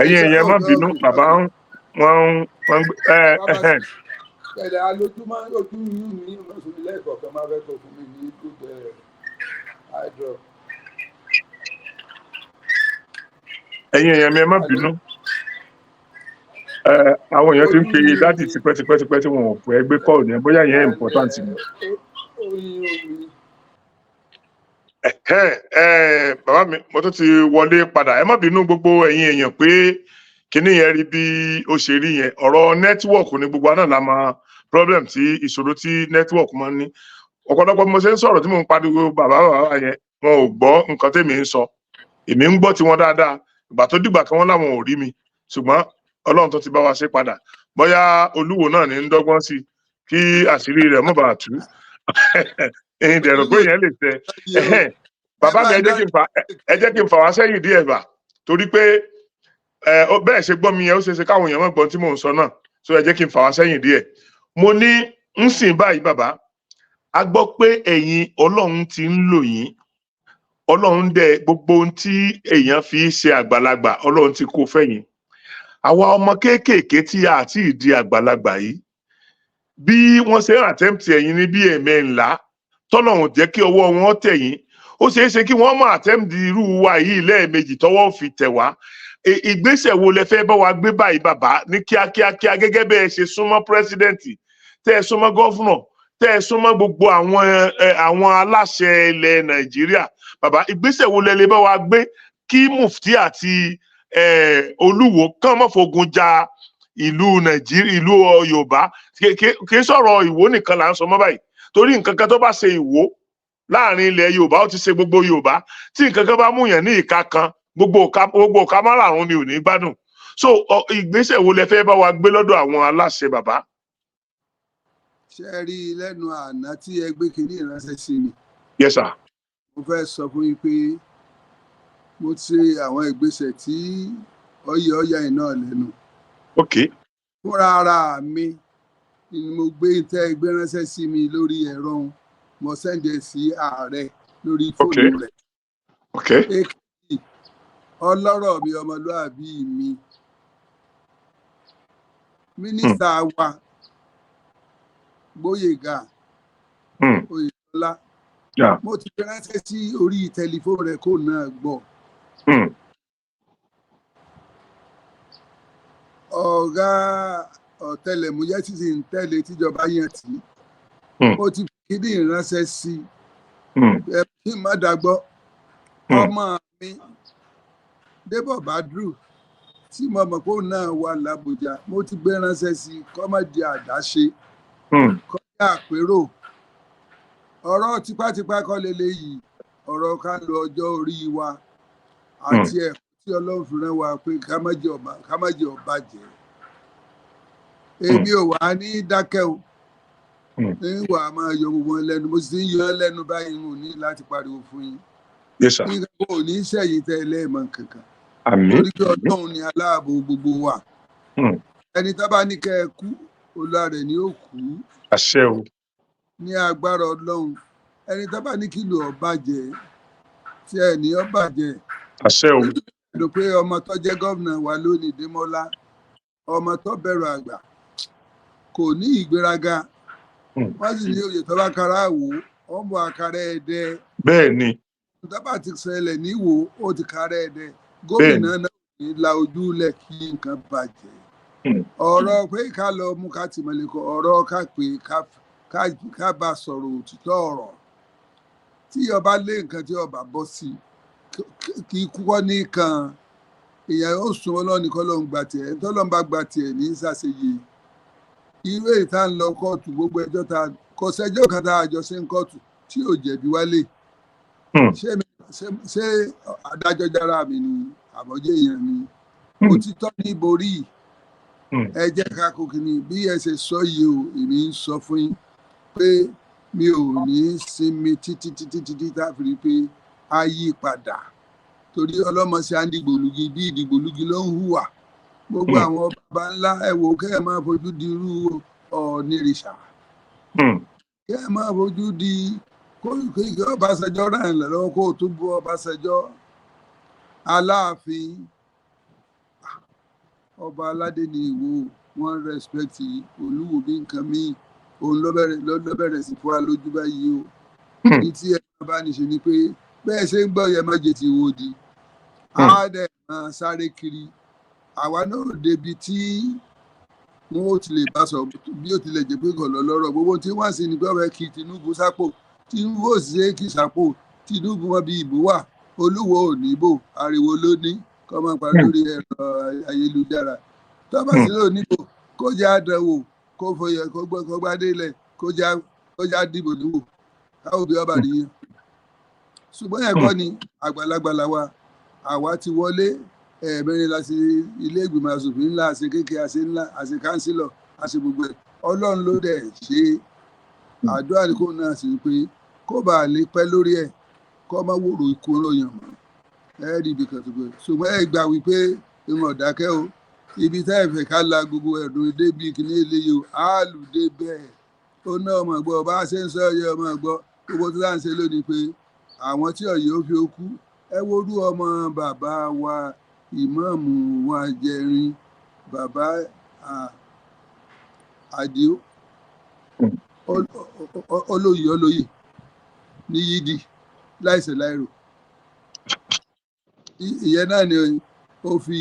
S1: Ẹ̀yin èèyàn, má bínú, bàbá ń wọ́n ń wọ́n ń ẹ ẹhẹ́n.
S2: Pẹ̀lẹ́ alójúmọ́ ojú yún mi lọ́sùn mi lẹ́ẹ̀kọ̀ọ̀kan, máa fẹ́ kó fún mi ní good eye drop.
S1: Ẹ̀yin èèyàn mi, ẹ má bínú. Àwọn èèyàn ti ń pe daddy tipẹ́tipẹ́tipẹ́ tí wọn ò fẹ́ gbé call yẹn. Bóyá yẹn important ni.
S2: Oyin omi.
S1: Ẹ̀hẹ́n, bàbá mi, mo tún ti wọlé padà. Ẹ má bínú, gbogbo ẹ̀yin èèyàn, pé kíní yẹn rí bí ó ṣe rí yẹn. Ọ̀rọ̀ network ni. Gbogbo wa náà la mọ problem tí ìṣòro tí network máa ń ní. Ọ̀pọ̀lọpọ̀ bí mo ṣe ń sọ̀rọ̀ tí mò ń pariwo bàbá, bàbá yẹn, wọn ò gbọ́ nǹkan tèmi ń sọ. Èmi ń gbọ́ tiwọn dáadáa. Ìgbà tó dìgbà kan, wọn láwọn ò rí mi, ṣùgbọ́n Ọlọ́run tó ti bá wa ṣe padà. Bóyá Olúwo náà ní ń dọ́gbọ́n sí kí àṣírí rẹ̀ mọ̀ bá tú. Ẹ̀yin dẹ̀rọ pé èèyàn lè tẹ. Bàbá mi, ẹ jẹ́ kí n fà wá sẹ́yìn díẹ̀ bà, torí pé bẹ́ẹ̀ ṣe gbọ́ mi yẹn, ó ṣeé ṣe káwọn èèyàn mọ̀ gbọ́n tí mò ń sọ náà, so ẹ jẹ́ kí n fà wá sẹ́yìn díẹ̀. Mo ní ń sìn báyìí, bàbá, a gbọ́ pé ẹ̀yin, Ọlọ́run ti ń lò yín, Ọlọ́run dẹ̀ gbogbo ohun tí èèyàn fi ṣe àgbàlagbà, Ọlọ́run ti kó fẹ́yìn. Àwa ọmọ kéékèèké tí a àti ìdí àgbàlagbà yìí, bí wọ́n ṣe ń attempt ẹ̀yin ní bí ẹ̀mẹ́ ńlá, tọ́lọ́run jẹ́ kí ọwọ́ wọn tẹ̀ yín, ó ṣeé ṣe kí wọ́n mọ̀ attempt irú wa yìí lẹ́ẹ̀mejì tọwọ́ fi tẹ̀ wá. Ìgbésẹ̀ wo lẹ fẹ́ bá wa gbé báyìí, bàbá, ní kíákíákíá, gẹ́gẹ́ bẹ́ẹ̀ ṣe súnmọ́ president, tẹ́ ẹ súnmọ́ governor, tẹ́ ẹ súnmọ́ gbogbo àwọn aláṣẹ ilẹ̀ Nàìjíríà? Bàbá, ìgbésẹ̀ wo lẹ lè bá wa gbé kí Mufti àti Olúwo kàn má fogun ja ìlú Nàìjíríà, ìlú Yorùbá? Kì í sọ̀rọ̀ Ìwó nìkan là ń sọ mọ́ báyìí, torí nǹkan kan tó bá ṣe Ìwó láàrin ilẹ̀ Yorùbá, ó ti ṣe gbogbo Yorùbá. Tí nǹkan kan bá múyàn ní ìka kan, gbogbo ìka márààrún ni ò ní gbádùn. So ìgbésẹ̀ wo lẹ fẹ́ bá wa gbé lọ́dọ̀ àwọn aláṣẹ, bàbá?
S2: Ṣe é rí i lẹ́nu àná tí ẹ gbé kinní ìránṣẹ́ sí mi,
S1: Yes, sir.
S2: mo fẹ́ sọ fún yín pé mo ti ṣe àwọn ìgbésẹ̀ tí ọyẹ ọyà iná lẹ́nu. Fúnra ara mi ni mo gbé tẹ́ gbé ránṣẹ́ sí mi lórí ẹ̀rọ òun, mo send ẹ̀ sí ààrẹ lórí fóònù rẹ̀. Èkejì, ọlọ́rọ̀ mi, ọmọlúàbí mi, mínísítà wa Gbóyèga Oyètọ́lá, mo ti fi ránṣẹ́ sí orí tẹlifóònù rẹ̀ kó náà gbọ́. Ọ̀gá ọ̀tẹlẹ̀múyẹ́ tí sì ń tẹ̀lé tíjọba yàn tí mo ti fi kíní ìránṣẹ́ sí ẹ kí n má dàgbọ́. Ọmọ mi Débọ̀ Bádrù, tí mo mọ̀ pé òun náà wà l'Ábùjá, mo ti gbé ránṣẹ́ sí kọ́mọ̀dé àdáṣe kọjá àpérò. Ọ̀rọ̀ tipátipá kọ́ leléyìí, ọ̀rọ̀ ká lo ọjọ́ orí wa àti ẹ̀kọ́ tí Ọlọ́run fi rán wa pé ká má jẹ́ ọba, ká má jẹ́ ọba jẹ́. Èmi ò wá ní dákẹ́ o. Ní wàá máa yọ gbogbo wọn lẹ́nu, mo sì ti ń yọ ọ́ lẹ́nu báyìí, n ò ní láti pariwo fún yín.
S1: Yes, sir.
S2: Nǹkan kò ní sẹ́yìn tẹ́ ẹlẹ́ẹ̀mọ kankan,
S1: Àmín.
S2: torí pé Ọlọ́run ni aláàbò gbogbo wa. Ẹni tó bá ní kẹ́ ẹ kú, olúwa rẹ̀ ni ó kú.
S1: Àṣẹ o.
S2: Ní agbára Ọlọ́run, ẹni tó bá ní kílò ó bàjẹ́, tí ẹ ní ó bàjẹ́.
S1: Àṣẹ o.
S2: Dùn pé ọmọ tó jẹ́ gómìnà wa lónìí, Démọ́lá, ọmọ tó bẹ̀rù àgbà, kò ní ìgbéraga. Wọ́n sì ní oyè tó bá kára wò ó, ọmọ àkàrà ẹ̀dẹ.
S1: Bẹ́ẹ̀ ni.
S2: Tó bá ti ṣẹlẹ̀ níwò, ó ti kára ẹ̀dẹ. Gómìnà náà ní la ojú lẹ̀ kí nǹkan bàjẹ́. Ọ̀rọ̀ pé ká lọ mú ká tìmọ̀lé kọ, ọ̀rọ̀ ká pè ká bá sọ̀rọ̀ òtítọ́ ọ̀rọ̀, tí ọba lé nǹkan tí ọba bọ́ sí, kí ikú kọ́ ní kan èèyàn ó sùn. Ọlọ́ni kọ́ ló ń gba tiẹ̀, tọ́lọ́n bá gba tiẹ̀ ní sàṣeyẹ. Irú èyí tá ń lọ kóòtù, gbogbo ẹjọ́ tá kò sẹ́jọ́ kan tá a jọ ṣe ń kóòtù tí ò jẹ̀bi wálé. Ṣé adájọ́ jára mi ni àbọ̀jẹ́ èèyàn mi? Òtítọ́ ní borí. Ẹ jẹ́ ká kó kínní bí ẹ ṣe sọ yìí o. Èmi ń sọ fún yín pé mi ò ní sinmi títí títí títí tá a fi rí i pé a yí padà, torí ọlọ́mọ ṣe à ń dìgbòlugi, bí ìdìgbòlugi ló ń hùwà. Gbogbo àwọn baba ńlá, ẹ wò, kẹ́ ẹ máa fojú di irú Ọ̀nìrìṣà, kẹ́ ẹ máa fojú di kó kí Ọbásanjọ́ ràn án lọ́wọ́, kó o tún bú Ọbásanjọ́. Aláàfin, ọba aládé ní Ìwó, wọn respect Olúwo bí nǹkan míì. Òun ló bẹ̀rẹ̀ sí fún wa lójú báyìí o. Ní tí ẹ bá ní ṣe ni pé bẹ́ẹ̀ ṣe ń gbọ́ yẹ, má jẹ́ ti wo di á dẹ̀ máa sáré kiri. Àwa náà débi tí wọn ò ti lè bá sọ, bí ó tilẹ̀ jẹ́ pé kò lọ lọ́rọ̀. Gbogbo tí wọ́n sì ní pé ọ̀rẹ́ kí Tinubu sápò, Tinubu ò sì ṣe é kí sápò. Tinubu mọ bí ìbò wà, Olúwo ò ní bò, ariwo ló ní kọ́ máa pa lórí ẹ̀rọ ayélujára. Tó bá sì lò níbò, kó jẹ́ àdánwò, kó fọyẹ, kó gbọ́, kó gbá délẹ̀, kó já dìbò níwò, káwọn òbí ọba nìyẹn. Ṣùgbọ́n ẹ̀kọ́ ni àgbàlagbà làwa, àwa ti wọlé. Ẹ̀ẹ̀mẹrin la ṣe ilé ìgbìmọ̀ asòfin ńlá, àṣe kékeré, àṣe ńlá, àṣe councillor, àṣe gbogbo ẹ̀. Ọlọ́run ló dẹ̀ ṣe. Àdúrà ni kò náà sì pé kó bá lè pẹ́ lórí ẹ̀, kó má wòrò ikú ròyìn mọ́. Ẹ rí ibi kan tó gbé, ṣùgbọ́n ẹ gbà wípé ìwọ̀n ọ̀dákẹ́ o. Ibi tá ẹ fẹ́ ká la gbogbo ẹ̀dùn débi kìíní eléyìí o, áàlù dé bẹ́ẹ̀. Ó ná ọmọ gbọ́ bá a ṣe ń sọ yẹ, ọmọ gbọ́ gbogbo tó dáa ń ṣe lónìí pé àwọn tí ọ̀yẹ́ ó fi ó kú. Ẹ worú ọmọ bàbá wa, ìmáàmù wa jẹrin, bàbá Àdìó olóyè, olóyè ní yídì láìsẹ̀ láìrò. Ìyẹn náà ni ó fi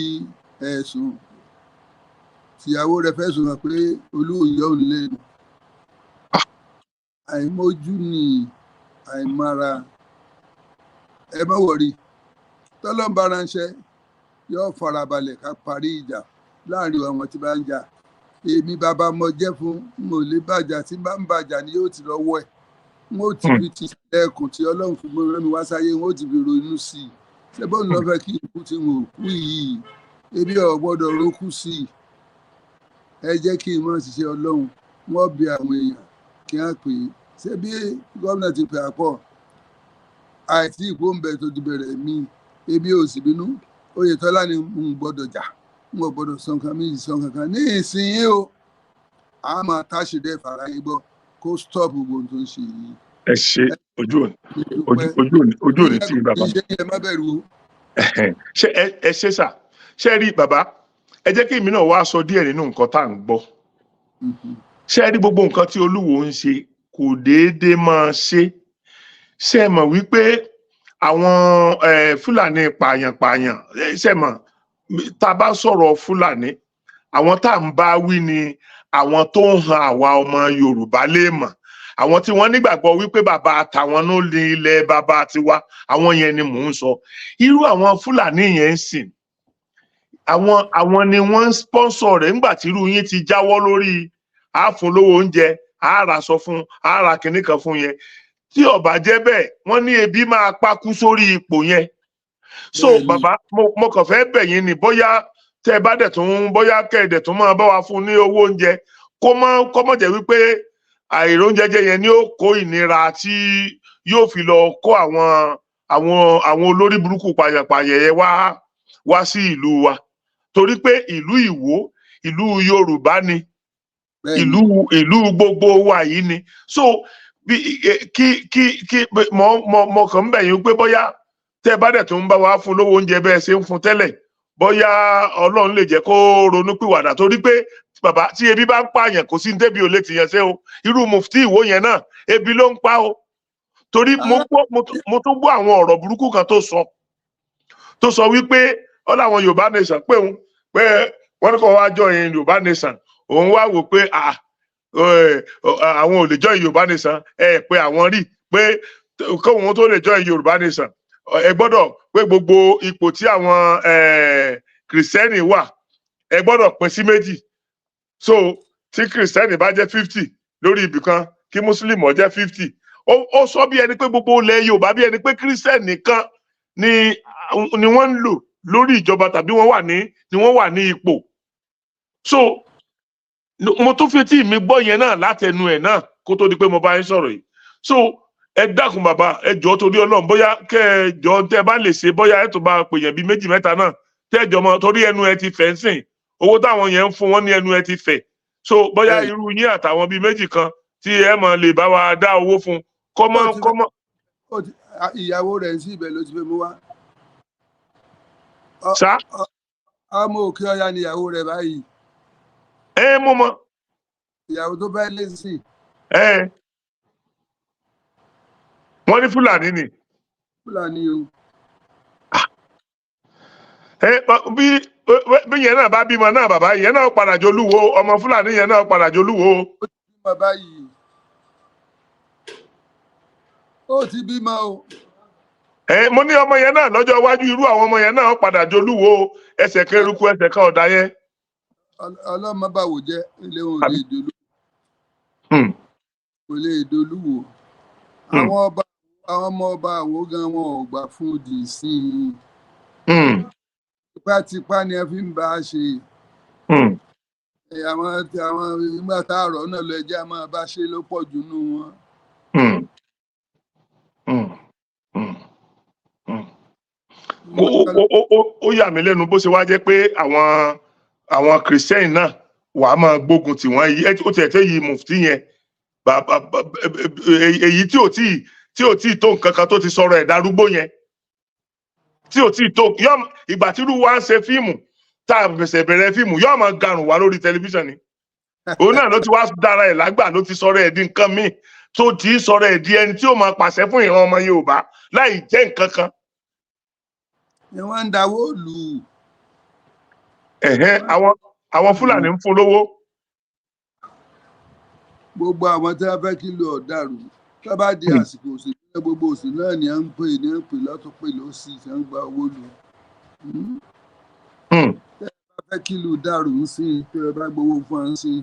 S2: ẹ̀sùn tìyàwó rẹ̀ fẹ̀sùn hàn pé olóyè òun lẹ́nu. Àìmójú ni àìmára. Ẹ má worry, tọ́lọ́mbà ránṣẹ́ yóò farabalẹ̀ ká parí ìjà láàrin àwọn tí bá ń jà. Èmi bàbá mo jẹ́ fún n ò lè bàjá. Tí bá ń bàjá ni yóò ti lọ́wọ́ ẹ̀, n ó ti fi ti ẹkùn tí Ọlọ́run fi mú mi wá sáyé, n ó ti fi ronú sí i. Ṣé bóun lọ fẹ́ kí ikú tí n ò kú yìí, ebi ò gbọ́dọ̀ rókú sí i. Ẹ jẹ́ kí n mọ̀ ṣiṣẹ́ Ọlọ́run. Wọ́n bí àwọn èèyàn kí wọ́n pè é. Ṣé bí gómìnà ti pè àpọ̀ àìsí ìkó ń bẹ tó ti bẹ̀rẹ̀ mí, ebi ò sì bínú. Oyètọ́lá ni n gbọ́dọ̀ jà, n ò gbọ́dọ̀ sọ nǹkan méjì, sọ nǹkan kan ní ìsinyìí o. A máa táṣìdẹ́ ìfàráyé gbọ́ kó stop gbogbo ohun tó ń ṣe yìí.
S1: Ẹ ṣe, ojú òní ojú òní ojú òní tí bàbá.
S2: Iṣẹ́ yẹn, má bẹ̀rù o.
S1: Ṣe ẹ ṣe sà. Ṣe rí bàbá, ẹ jẹ́ kí èmi náà wá sọ díẹ̀ nínú nǹkan tá à ń gbọ́. Ṣe rí gbogbo nǹkan tí Olúwo ń ṣe, kò déédéé máa ṣe. Ṣe mọ̀ wípé àwọn Fúlàní pààyàn-pààyàn, ṣe mọ̀, tá a bá sọ̀rọ̀ Fúlàní, àwọn tá à ń bá wí ni àwọn tó ń han àwa ọmọ Yorùbá léèmọ̀, àwọn tí wọ́n nígbàgbọ́ wípé bàbá àtàwọn ló ní ilẹ̀ bàbá tiwa, àwọn yẹn ni mò ń sọ. Irú àwọn Fúlàní yẹn ń sìn, àwọn ni wọ́n ń sponsor rẹ̀. Nígbà tí irú yín ti jáwọ́ lórí àáfún lówó oúnjẹ, àárasọ fún, àárà kìnnì kan fún yẹn, tí ó bá jẹ́ bẹ́ẹ̀, wọ́n ní ebi máa pákú sórí ipò yẹn. So bàbá, mo kàn fẹ́ bẹ̀ yín ni, bóyá tẹ́ ẹ bá dẹ̀ tún, bóyá kẹ́ ẹ dẹ̀ tún máa bá wa fún ní owó oúnjẹ, kó mọ́ jẹ́ wípé àìróúnjẹ jẹ yẹn ni ó kó ìnira tí yóò fi lọ kó àwọn olórí burúkú pàyàpàyà yẹn wá sí ìlú wa, torí pé ìlú Ìwó, ìlú Yorùbá ni, ìlú gbogbo wa yìí ni. So bí kí mo kàn ń bẹ̀ yín pé bóyá tẹ́ ẹ bá dẹ̀ tún ń bá wa fún lówó oúnjẹ bẹ́ẹ̀ ṣe ń fún tẹ́lẹ̀, bóyá Ọlọ́run lè jẹ́ kó ronú pìwàdà, torí pé bàbá, tí ebi bá ń pààyàn, kò sí ní tẹ́bi ò lè tìyàn ṣe o. Irú mufti Ìwó yẹn náà, ebi ló ń pa o, torí mo tún gbọ́ àwọn ọ̀rọ̀ burúkú kan tó sọ wípé ó láwọn Yorùbá Nation pé òun pé wọ́n ní kó wá join Yorùbá Nation. Òun wá wò pé àwọn ò lè join Yorùbá Nation, ẹ pé àwọn rí pé kóun tó lè join Yorùbá Nation, ẹ gbọ́dọ̀ pé gbogbo ipò tí àwọn kìrìsìtẹ́nì wà, ẹ gbọ́dọ̀ pín sí méjì. So tí kìrìsìtẹ́nì bá jẹ́ 50 lórí ibì kan, kí mùsùlùmí ó jẹ́ 50. Ó sọ bí ẹni pé gbogbo ilẹ̀ Yorùbá, bí ẹni pé kìrìsìtẹ́nì nìkan ni wọ́n ń lò lórí ìjọba tàbí wọ́n wà ní ni wọ́n wà ní ipò. So mo tún fi etí mi gbọ́ yẹn náà látẹnu ẹ̀ náà kó tó di pé mo bá yín sọ̀rọ̀ yìí. So ẹ dákun bàbá, ẹ jọ̀ọ́, torí Ọlọ́run, bóyá kẹ́ ẹ jọ̀ọ́, tẹ́ ẹ bá lè ṣe, bóyá ẹ tó bá pè yẹn bíi méjì mẹ́ta náà tẹ́ ẹ jọ mọ, torí ẹnu ẹ ti fẹ̀ ń sìn, owó táwọn yẹn ń fún wọn ní ẹnu ẹ ti fẹ̀. So bóyá irú yín àtàwọn bíi méjì kan tí ẹ mọ̀ lè bá wa dá owó fún kọ́mọ́ kọ́mọ́.
S2: Ìyàwó rẹ̀ sí ibẹ̀ ló ti fẹ́ mú wá.
S1: Sá.
S2: Ọmọ Òkè Ọya ni ìyàwó rẹ̀ báyìí.
S1: Ẹ mú mọ.
S2: Ìyàwó tó fẹ́ lé sí.
S1: Ẹ wọ́n ní Fúlàní ni.
S2: Fúlàní o.
S1: Ẹ bí yẹn náà bá bímọ náà, bàbá yẹn náà padà jolúwo, ọmọ Fúlàní yẹn náà padà jolúwo.
S2: Ó ti bímọ báyìí, ó ti bímọ o.
S1: Ẹ mo ní ọmọ yẹn náà lọ́jọ́ iwájú, irú àwọn ọmọ yẹn náà padà jolúwo, ẹsẹ̀ kan eruku, ẹsẹ̀ kan ọ̀dà yẹn.
S2: Ọlọ́mọ báwo jẹ́ ilé wọn ò lè dolú, kò lè dolúwo. Àwọn ọba, àwọn ọmọ ọba àwo gan, wọn ò gbà fún di sí i. Tipátipá ni ẹ fi ń bá a ṣe. Àwọn tí àwọn nígbà tá a rọ̀ náà lọ, ẹjẹ́ a máa bá ṣe ló pọ̀ jù nínú wọn.
S1: Ó yà mí lẹ́nu bó ṣe wá jẹ́ pé àwọn Christian náà wàá máa gbógun tì wọ́n yìí. Ó tiẹ̀ tẹ́ yìí mufti yẹn, èyí tí ò tí tó nǹkan kan tó ti sọ̀rọ̀ ẹ̀ darúgbó yẹn, tí ò tí tó yọ. Ìgbà tí irú wa ń ṣe fíìmù, tá a fẹsẹ̀ bẹ̀rẹ̀ fíìmù, yóò máa garùn wá lórí tẹlifíṣàn ni. Òun náà ló ti wá dára ẹ̀ lágbà, ló ti sọ̀rọ̀ ẹ̀ di nǹkan míì, tó ti sọ̀rọ̀ ẹ̀ di ẹni tí ó máa pàṣẹ fún ìran ọmọ Yorùbá láì jẹ́ nǹkan kan.
S2: Ni wọ́n ń dáwó lù ú.
S1: Ẹ̀hẹ́n, àwọn Fúlàní ń fún lówó.
S2: Gbogbo àwọn tí wọ́n fẹ́ kí ló ọ̀dàrú tó bá di àsìkò òṣèlú náà, gbogbo òṣèlú náà ni à ń pè ní à ń pè lọ́tún, pè lọ́sì, tí wọ́n ń gba owó lù. Bá fẹ́ kí ìlú dàrú ń sìn, tó ẹ bá gbowó fún ọ ń sìn,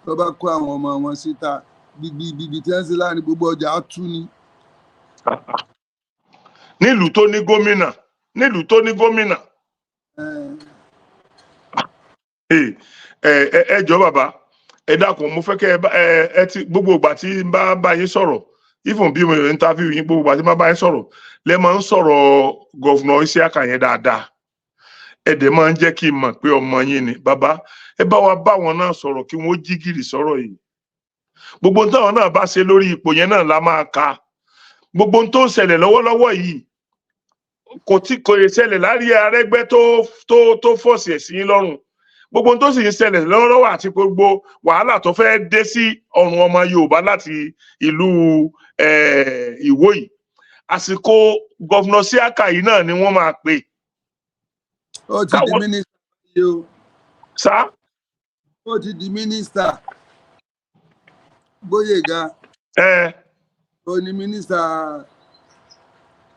S2: tó bá kó àwọn ọmọ wọn síta gbígbí gbígbí tí wọ́n ń ṣe láàrin gbogbo ọjà, á tú ni.
S1: Nílùú tó ní gómìnà, nílùú tó ní gómìnà. Ẹ jọ̀ọ́ bàbá, ẹ dákun, mo fẹ́ kẹ́ ẹ bá ẹ ẹ ti gbogbo ìgbà tí n bá bá yín sọ̀rọ̀, even bí mo interview yín, gbogbo ìgbà tí n bá bá yín sọ̀rọ̀ lẹ máa ń sọ̀rọ̀ Governor Isiaka yẹn dáadáa. Ẹ dẹ̀ máa ń jẹ́ kí n mọ̀ pé ọmọ yín ni. Bàbá, ẹ bá wa bá wọn náà sọ̀rọ̀ kí wọ́n jí gìrì sọ̀rọ̀ yìí. Gbogbo ohun táwọn náà bá ṣe lórí ipò yẹn náà la máa ka. Gbogbo ohun tó ń ṣẹlẹ̀ lọ́wọ́lọ́wọ́ yìí kò tí kò lè ṣẹlẹ̀ lárí Arẹ́gbẹ́ tó force ẹ̀ sí yín lọ́rùn. Gbogbo ohun tó sì ń ṣẹlẹ̀ lọ́wọ́lọ́wọ́ àti gbogbo wàhálà tó fẹ́ dé sí ọrùn ọmọ Yorùbá láti ìlú Ìwó yìí, àsìkò Governor Isiaka yìí náà ni wọ́n máa pè.
S2: Ó ti di mínísítà yìí o.
S1: Sá?
S2: Ó ti di mínísítà, Gbóyèga. Ó ní mínísítà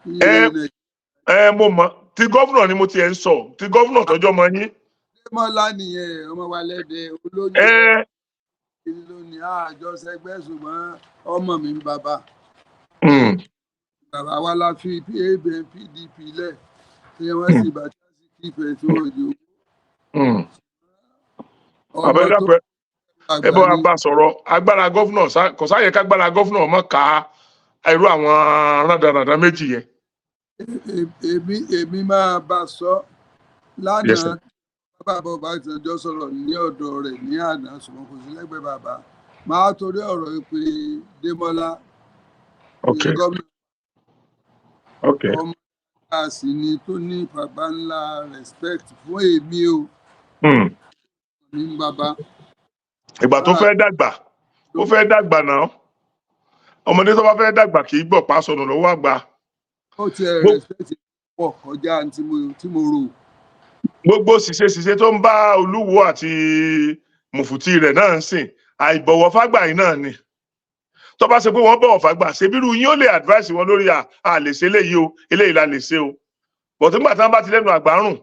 S2: ilẹ̀ Nàìjíríà.
S1: Ẹ mo mọ̀, ti governor ni mo tiẹ̀ ń sọ, ti governor tọjọ́ mọ yín.
S2: Démọ́lá nìyẹn, ọmọ wa lẹ́dẹ̀ olóyè lónìí àjọṣẹgbẹ́, ṣùgbọ́n ọmọ mi ń bàbá. Bàbá wa la fi PAN PDP lẹ̀ tí wọ́n sì bá tí wọ́n sì kíkẹ́ tí wọ́n jò.
S1: Bàbá,
S2: Ọmọ
S1: ẹ
S2: tó
S1: dákun, ẹ bá wa
S2: àgbà ni.
S1: bá sọ̀rọ̀. Agbára governor kò sáyẹ kágbára governor mọ́ ká irú àwọn rádaràdà méjì yẹn.
S2: Èmi máa bá sọ
S1: Yes, sir.
S2: lánàá. Bàbá Ọbásanjọ́ sọ̀rọ̀ ní ọ̀dọ̀ rẹ̀ ní àná, ṣùgbọ́n kò sí lẹ́gbẹ̀ẹ́ bàbá. Máa torí ọ̀rọ̀ ìpè Démọ́lá ìyẹn gómìnà. Ọmọ sì ni tó ní bàbá ńlá respect fún èmi o ní bàbá.
S1: Ìgbà tó fẹ́ dàgbà, ó fẹ́ dàgbà náà. Ọmọdé tó bá fẹ́ dàgbà kì í gbọ̀ pa sọnù lọ́wọ́ àgbà.
S2: Ó tiẹ̀ respect pọ̀ kọjá tí mo rò.
S1: Gbogbo ṣìṣe ṣìṣe tó ń bá Olúwo àti mùfùtì rẹ̀ náà ń sìn, àìbọ̀wọ̀ fágbà yìí náà ni. Tó bá ṣe pé wọ́n bọ̀wọ̀ fágbà, ṣebírú yín ó lè advice wọn lórí à lè ṣe eléyìí o, eléyìí la lè ṣe o, but nígbà tí wọ́n bá ti lẹ́nu àgbà rùn.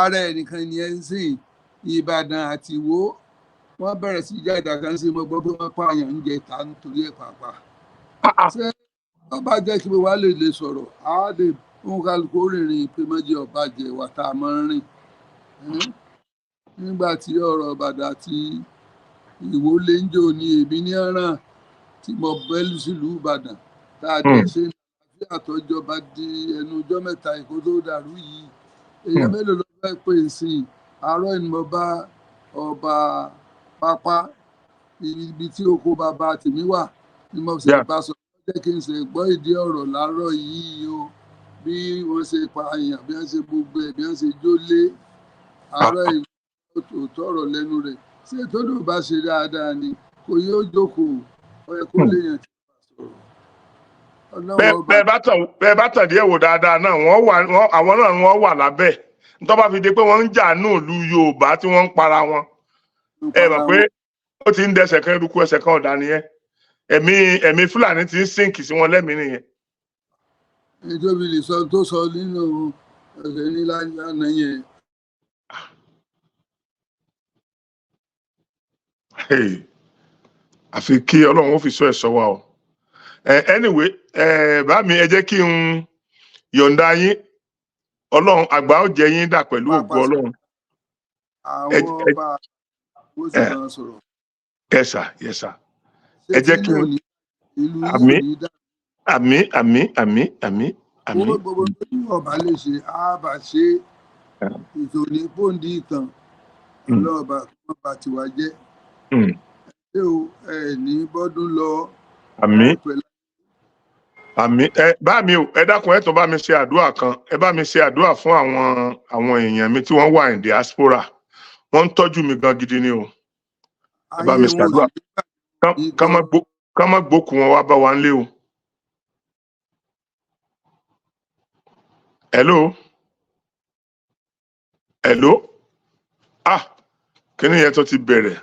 S2: Ara ẹnìkan ni ẹ ń sìn. Ìbàdàn àti Ìwó, wọ́n bẹ̀rẹ̀ sí jáde kan sí. Mo gbọ́ pé wọ́n pààyàn ń jẹ ta nítorí ẹ̀ pàápàá. Ṣé wọ́n bá jẹ́ kí wọ́n lè sọ̀rọ̀, á lè fún kálukú rìnrìn pé mọ́jẹ́ ọba jẹ wà tá a máa ń rìn. Nígbà tí ọ̀rọ̀ Ìbàdàn àti Ìwó lè ń jò ní, èmi ní ọ̀ràn tí mo bẹ́lú sílùú Ìbàdàn tá a dẹ̀ ṣe àlàáfíà tọ́jọba di ẹnu ọjọ́ mẹ́ta ìkó tó dàrú yìí. Èèyàn mélòó ló fẹ́ pè sí i? Àárọ̀ ni mo bá ọba pápá ibi tí oko bàbá tèmi wà ni mo ṣe bá sọ jẹ́ kí n ṣe gbọ́ ìdí ọ̀rọ̀ láàárọ̀ yìí o, bí wọ́n ṣe pààyàn, bí wọ́n ṣe gbogbo ẹ̀, bí wọ́n ṣe jólé àárọ̀ yìí, òótọ́ ọ̀rọ̀ lẹ́nu rẹ̀. Ṣé tó ló bá ṣe dáadáa ni kò yóò jókòó, ó yẹ kó léèyàn tí wọ́n bá sọ̀rọ̀. Ọlọ́run ọba.
S1: Bẹ́ẹ̀ bá tàn díẹ̀ wò dáadáa náà, wọ́n wà àwọn náà wọ́n wà lábẹ́ tó bá fi di pé wọ́n ń jà ní ìlú Yorùbá tí wọ́n ń para wọn. Ẹ mọ̀ pé ó ti ń dẹsẹ̀ kan eruku, ẹsẹ̀ kan ọ̀dà nìyẹn. Ẹ̀mí Fúlàní ti ń sink sí wọn lẹ́mìí nìyẹn.
S2: Nítorí lè sọ tó sọ nínú ọ̀sẹ̀ ní lánàá yẹn.
S1: Hey, àfi kí Ọlọ́run ó fi sọ ẹ̀ sọ wa o. Anyway, bá mi, ẹ jẹ́ kí n yọ̀ǹda yín. Ọlọ́run àgbà ó jẹ yín dà pẹ̀lú ògo
S2: Pápá
S1: Ọlọ́run.
S2: Àwọn ọba ó sì máa sọ̀rọ̀.
S1: Yes sir, yes sir.
S2: Ṣé
S1: Ẹ jẹ́
S2: tí
S1: kí
S2: náà ní ìlú yìí ò
S1: Àmín.
S2: ní dá.
S1: Àmín, àmín, àmín, àmín, àmín.
S2: Owó gbogbo tó ní ọba lè ṣe, á bá ṣe é. Ètò ní pòǹdì ìtàn. Ọlọ́ọ̀bà kó má bà tiwa jẹ́. Ṣé o ẹ ní bọ́dún lọ
S1: Àmín.
S2: pẹ̀lú
S1: Àmín. Ẹ bá mi o, ẹ dákun, ẹ tún bá mi ṣe àdúrà kan. Ẹ bá mi ṣe àdúrà fún àwọn èèyàn mi tí wọ́n wà ní diaspora. Wọ́n ń tọ́jú mi gan gidi ni o. Ẹ bá
S2: ayé
S1: mi
S2: wọn ò
S1: ṣàdúrà
S2: sì ní
S1: kán má gbókùn wọn wá bá wa ńlé o. Hello, hello. Ah, kíní yẹn tó ti bẹ̀rẹ̀.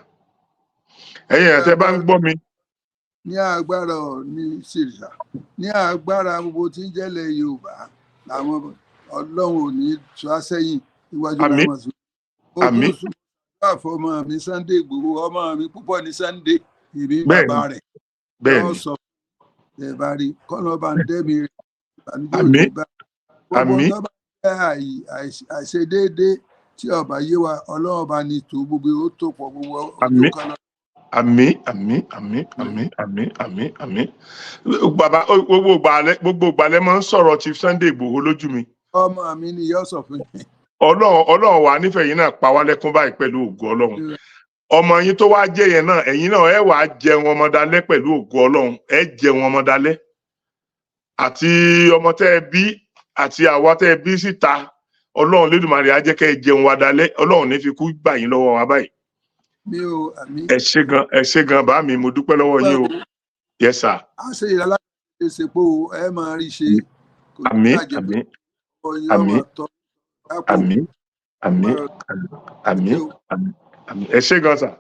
S1: Ẹ̀yin èèyàn tẹ́ bá ń gbọ́ mi.
S2: Ní agbára ní ṣìṣà, ní agbára gbogbo tí ń jẹ́lẹ̀ Yorùbá làwọn Ọlọ́run ò ní tú á sẹ́yìn iwájú
S1: Àmín.
S2: làwọn sùn. Ó
S1: Àmín.
S2: tún sùn fọmọ mi Sunday Igboho, ọmọ mi púpọ̀ ní Sunday ìbí bàbá rẹ̀ yóò sọ ẹ bá rí kọ́nà bá ń dẹ́mi rẹ̀, ìbànújẹ́ ò ní
S1: Àmín.
S2: bá gbogbo
S1: Àmín.
S2: tó bá jẹ́ àìṣedéédé tí ọba yé wa, Ọlọ́run bá ní tó gbogbo ó tó pọ̀ gbogbo ojú
S1: Àmín.
S2: kan lọ.
S1: Àmín, àmín, àmín, àmín, àmín, àmín, àmín. Bàbá, gbogbo ìgbà lẹ máa ń sọ̀rọ̀ Chief Sunday Igboho lójú mi.
S2: Ọmọ mi ni yóò sọ fún mi.
S1: Ọlọ́run wà nífẹ̀ẹ́ yín náà pa wá lẹ́kún báyìí pẹ̀lú ògo Ọlọ́run. Ọmọ yín tó wá jẹ́ yẹn náà, ẹ̀yin náà ẹ wàá jẹun ọmọ dalẹ́ pẹ̀lú ògo Ọlọ́run. Ẹ jẹun ọmọ dalẹ́. Àti ọmọ tẹ́ ẹ bí àti àwa tẹ́ ẹ bí síta, Ọlọ́run Lédùmarè á jẹ́ kẹ́ ẹ jẹun wa dalẹ́. Ọlọ́run ní fi kú gbà yín lọ́wọ́ wa báyìí.
S2: Mi ò, àmín.
S1: Ẹ ṣé gan, ẹ ṣé gan, bá mi, mo dúpẹ́ lọ́wọ́ yín o. Yes sir.
S2: A ṣe ìrọ̀lá ṣe pé o ẹ máa rí ṣe, kò ní
S1: Àmín.
S2: bàjẹ́.
S1: Àmín.
S2: Ọyìn
S1: Àmín.
S2: ọmọ tọ́ lápò.
S1: Àmín, àmín, àmín, àmín, àmín. Ẹ ṣé gan sir.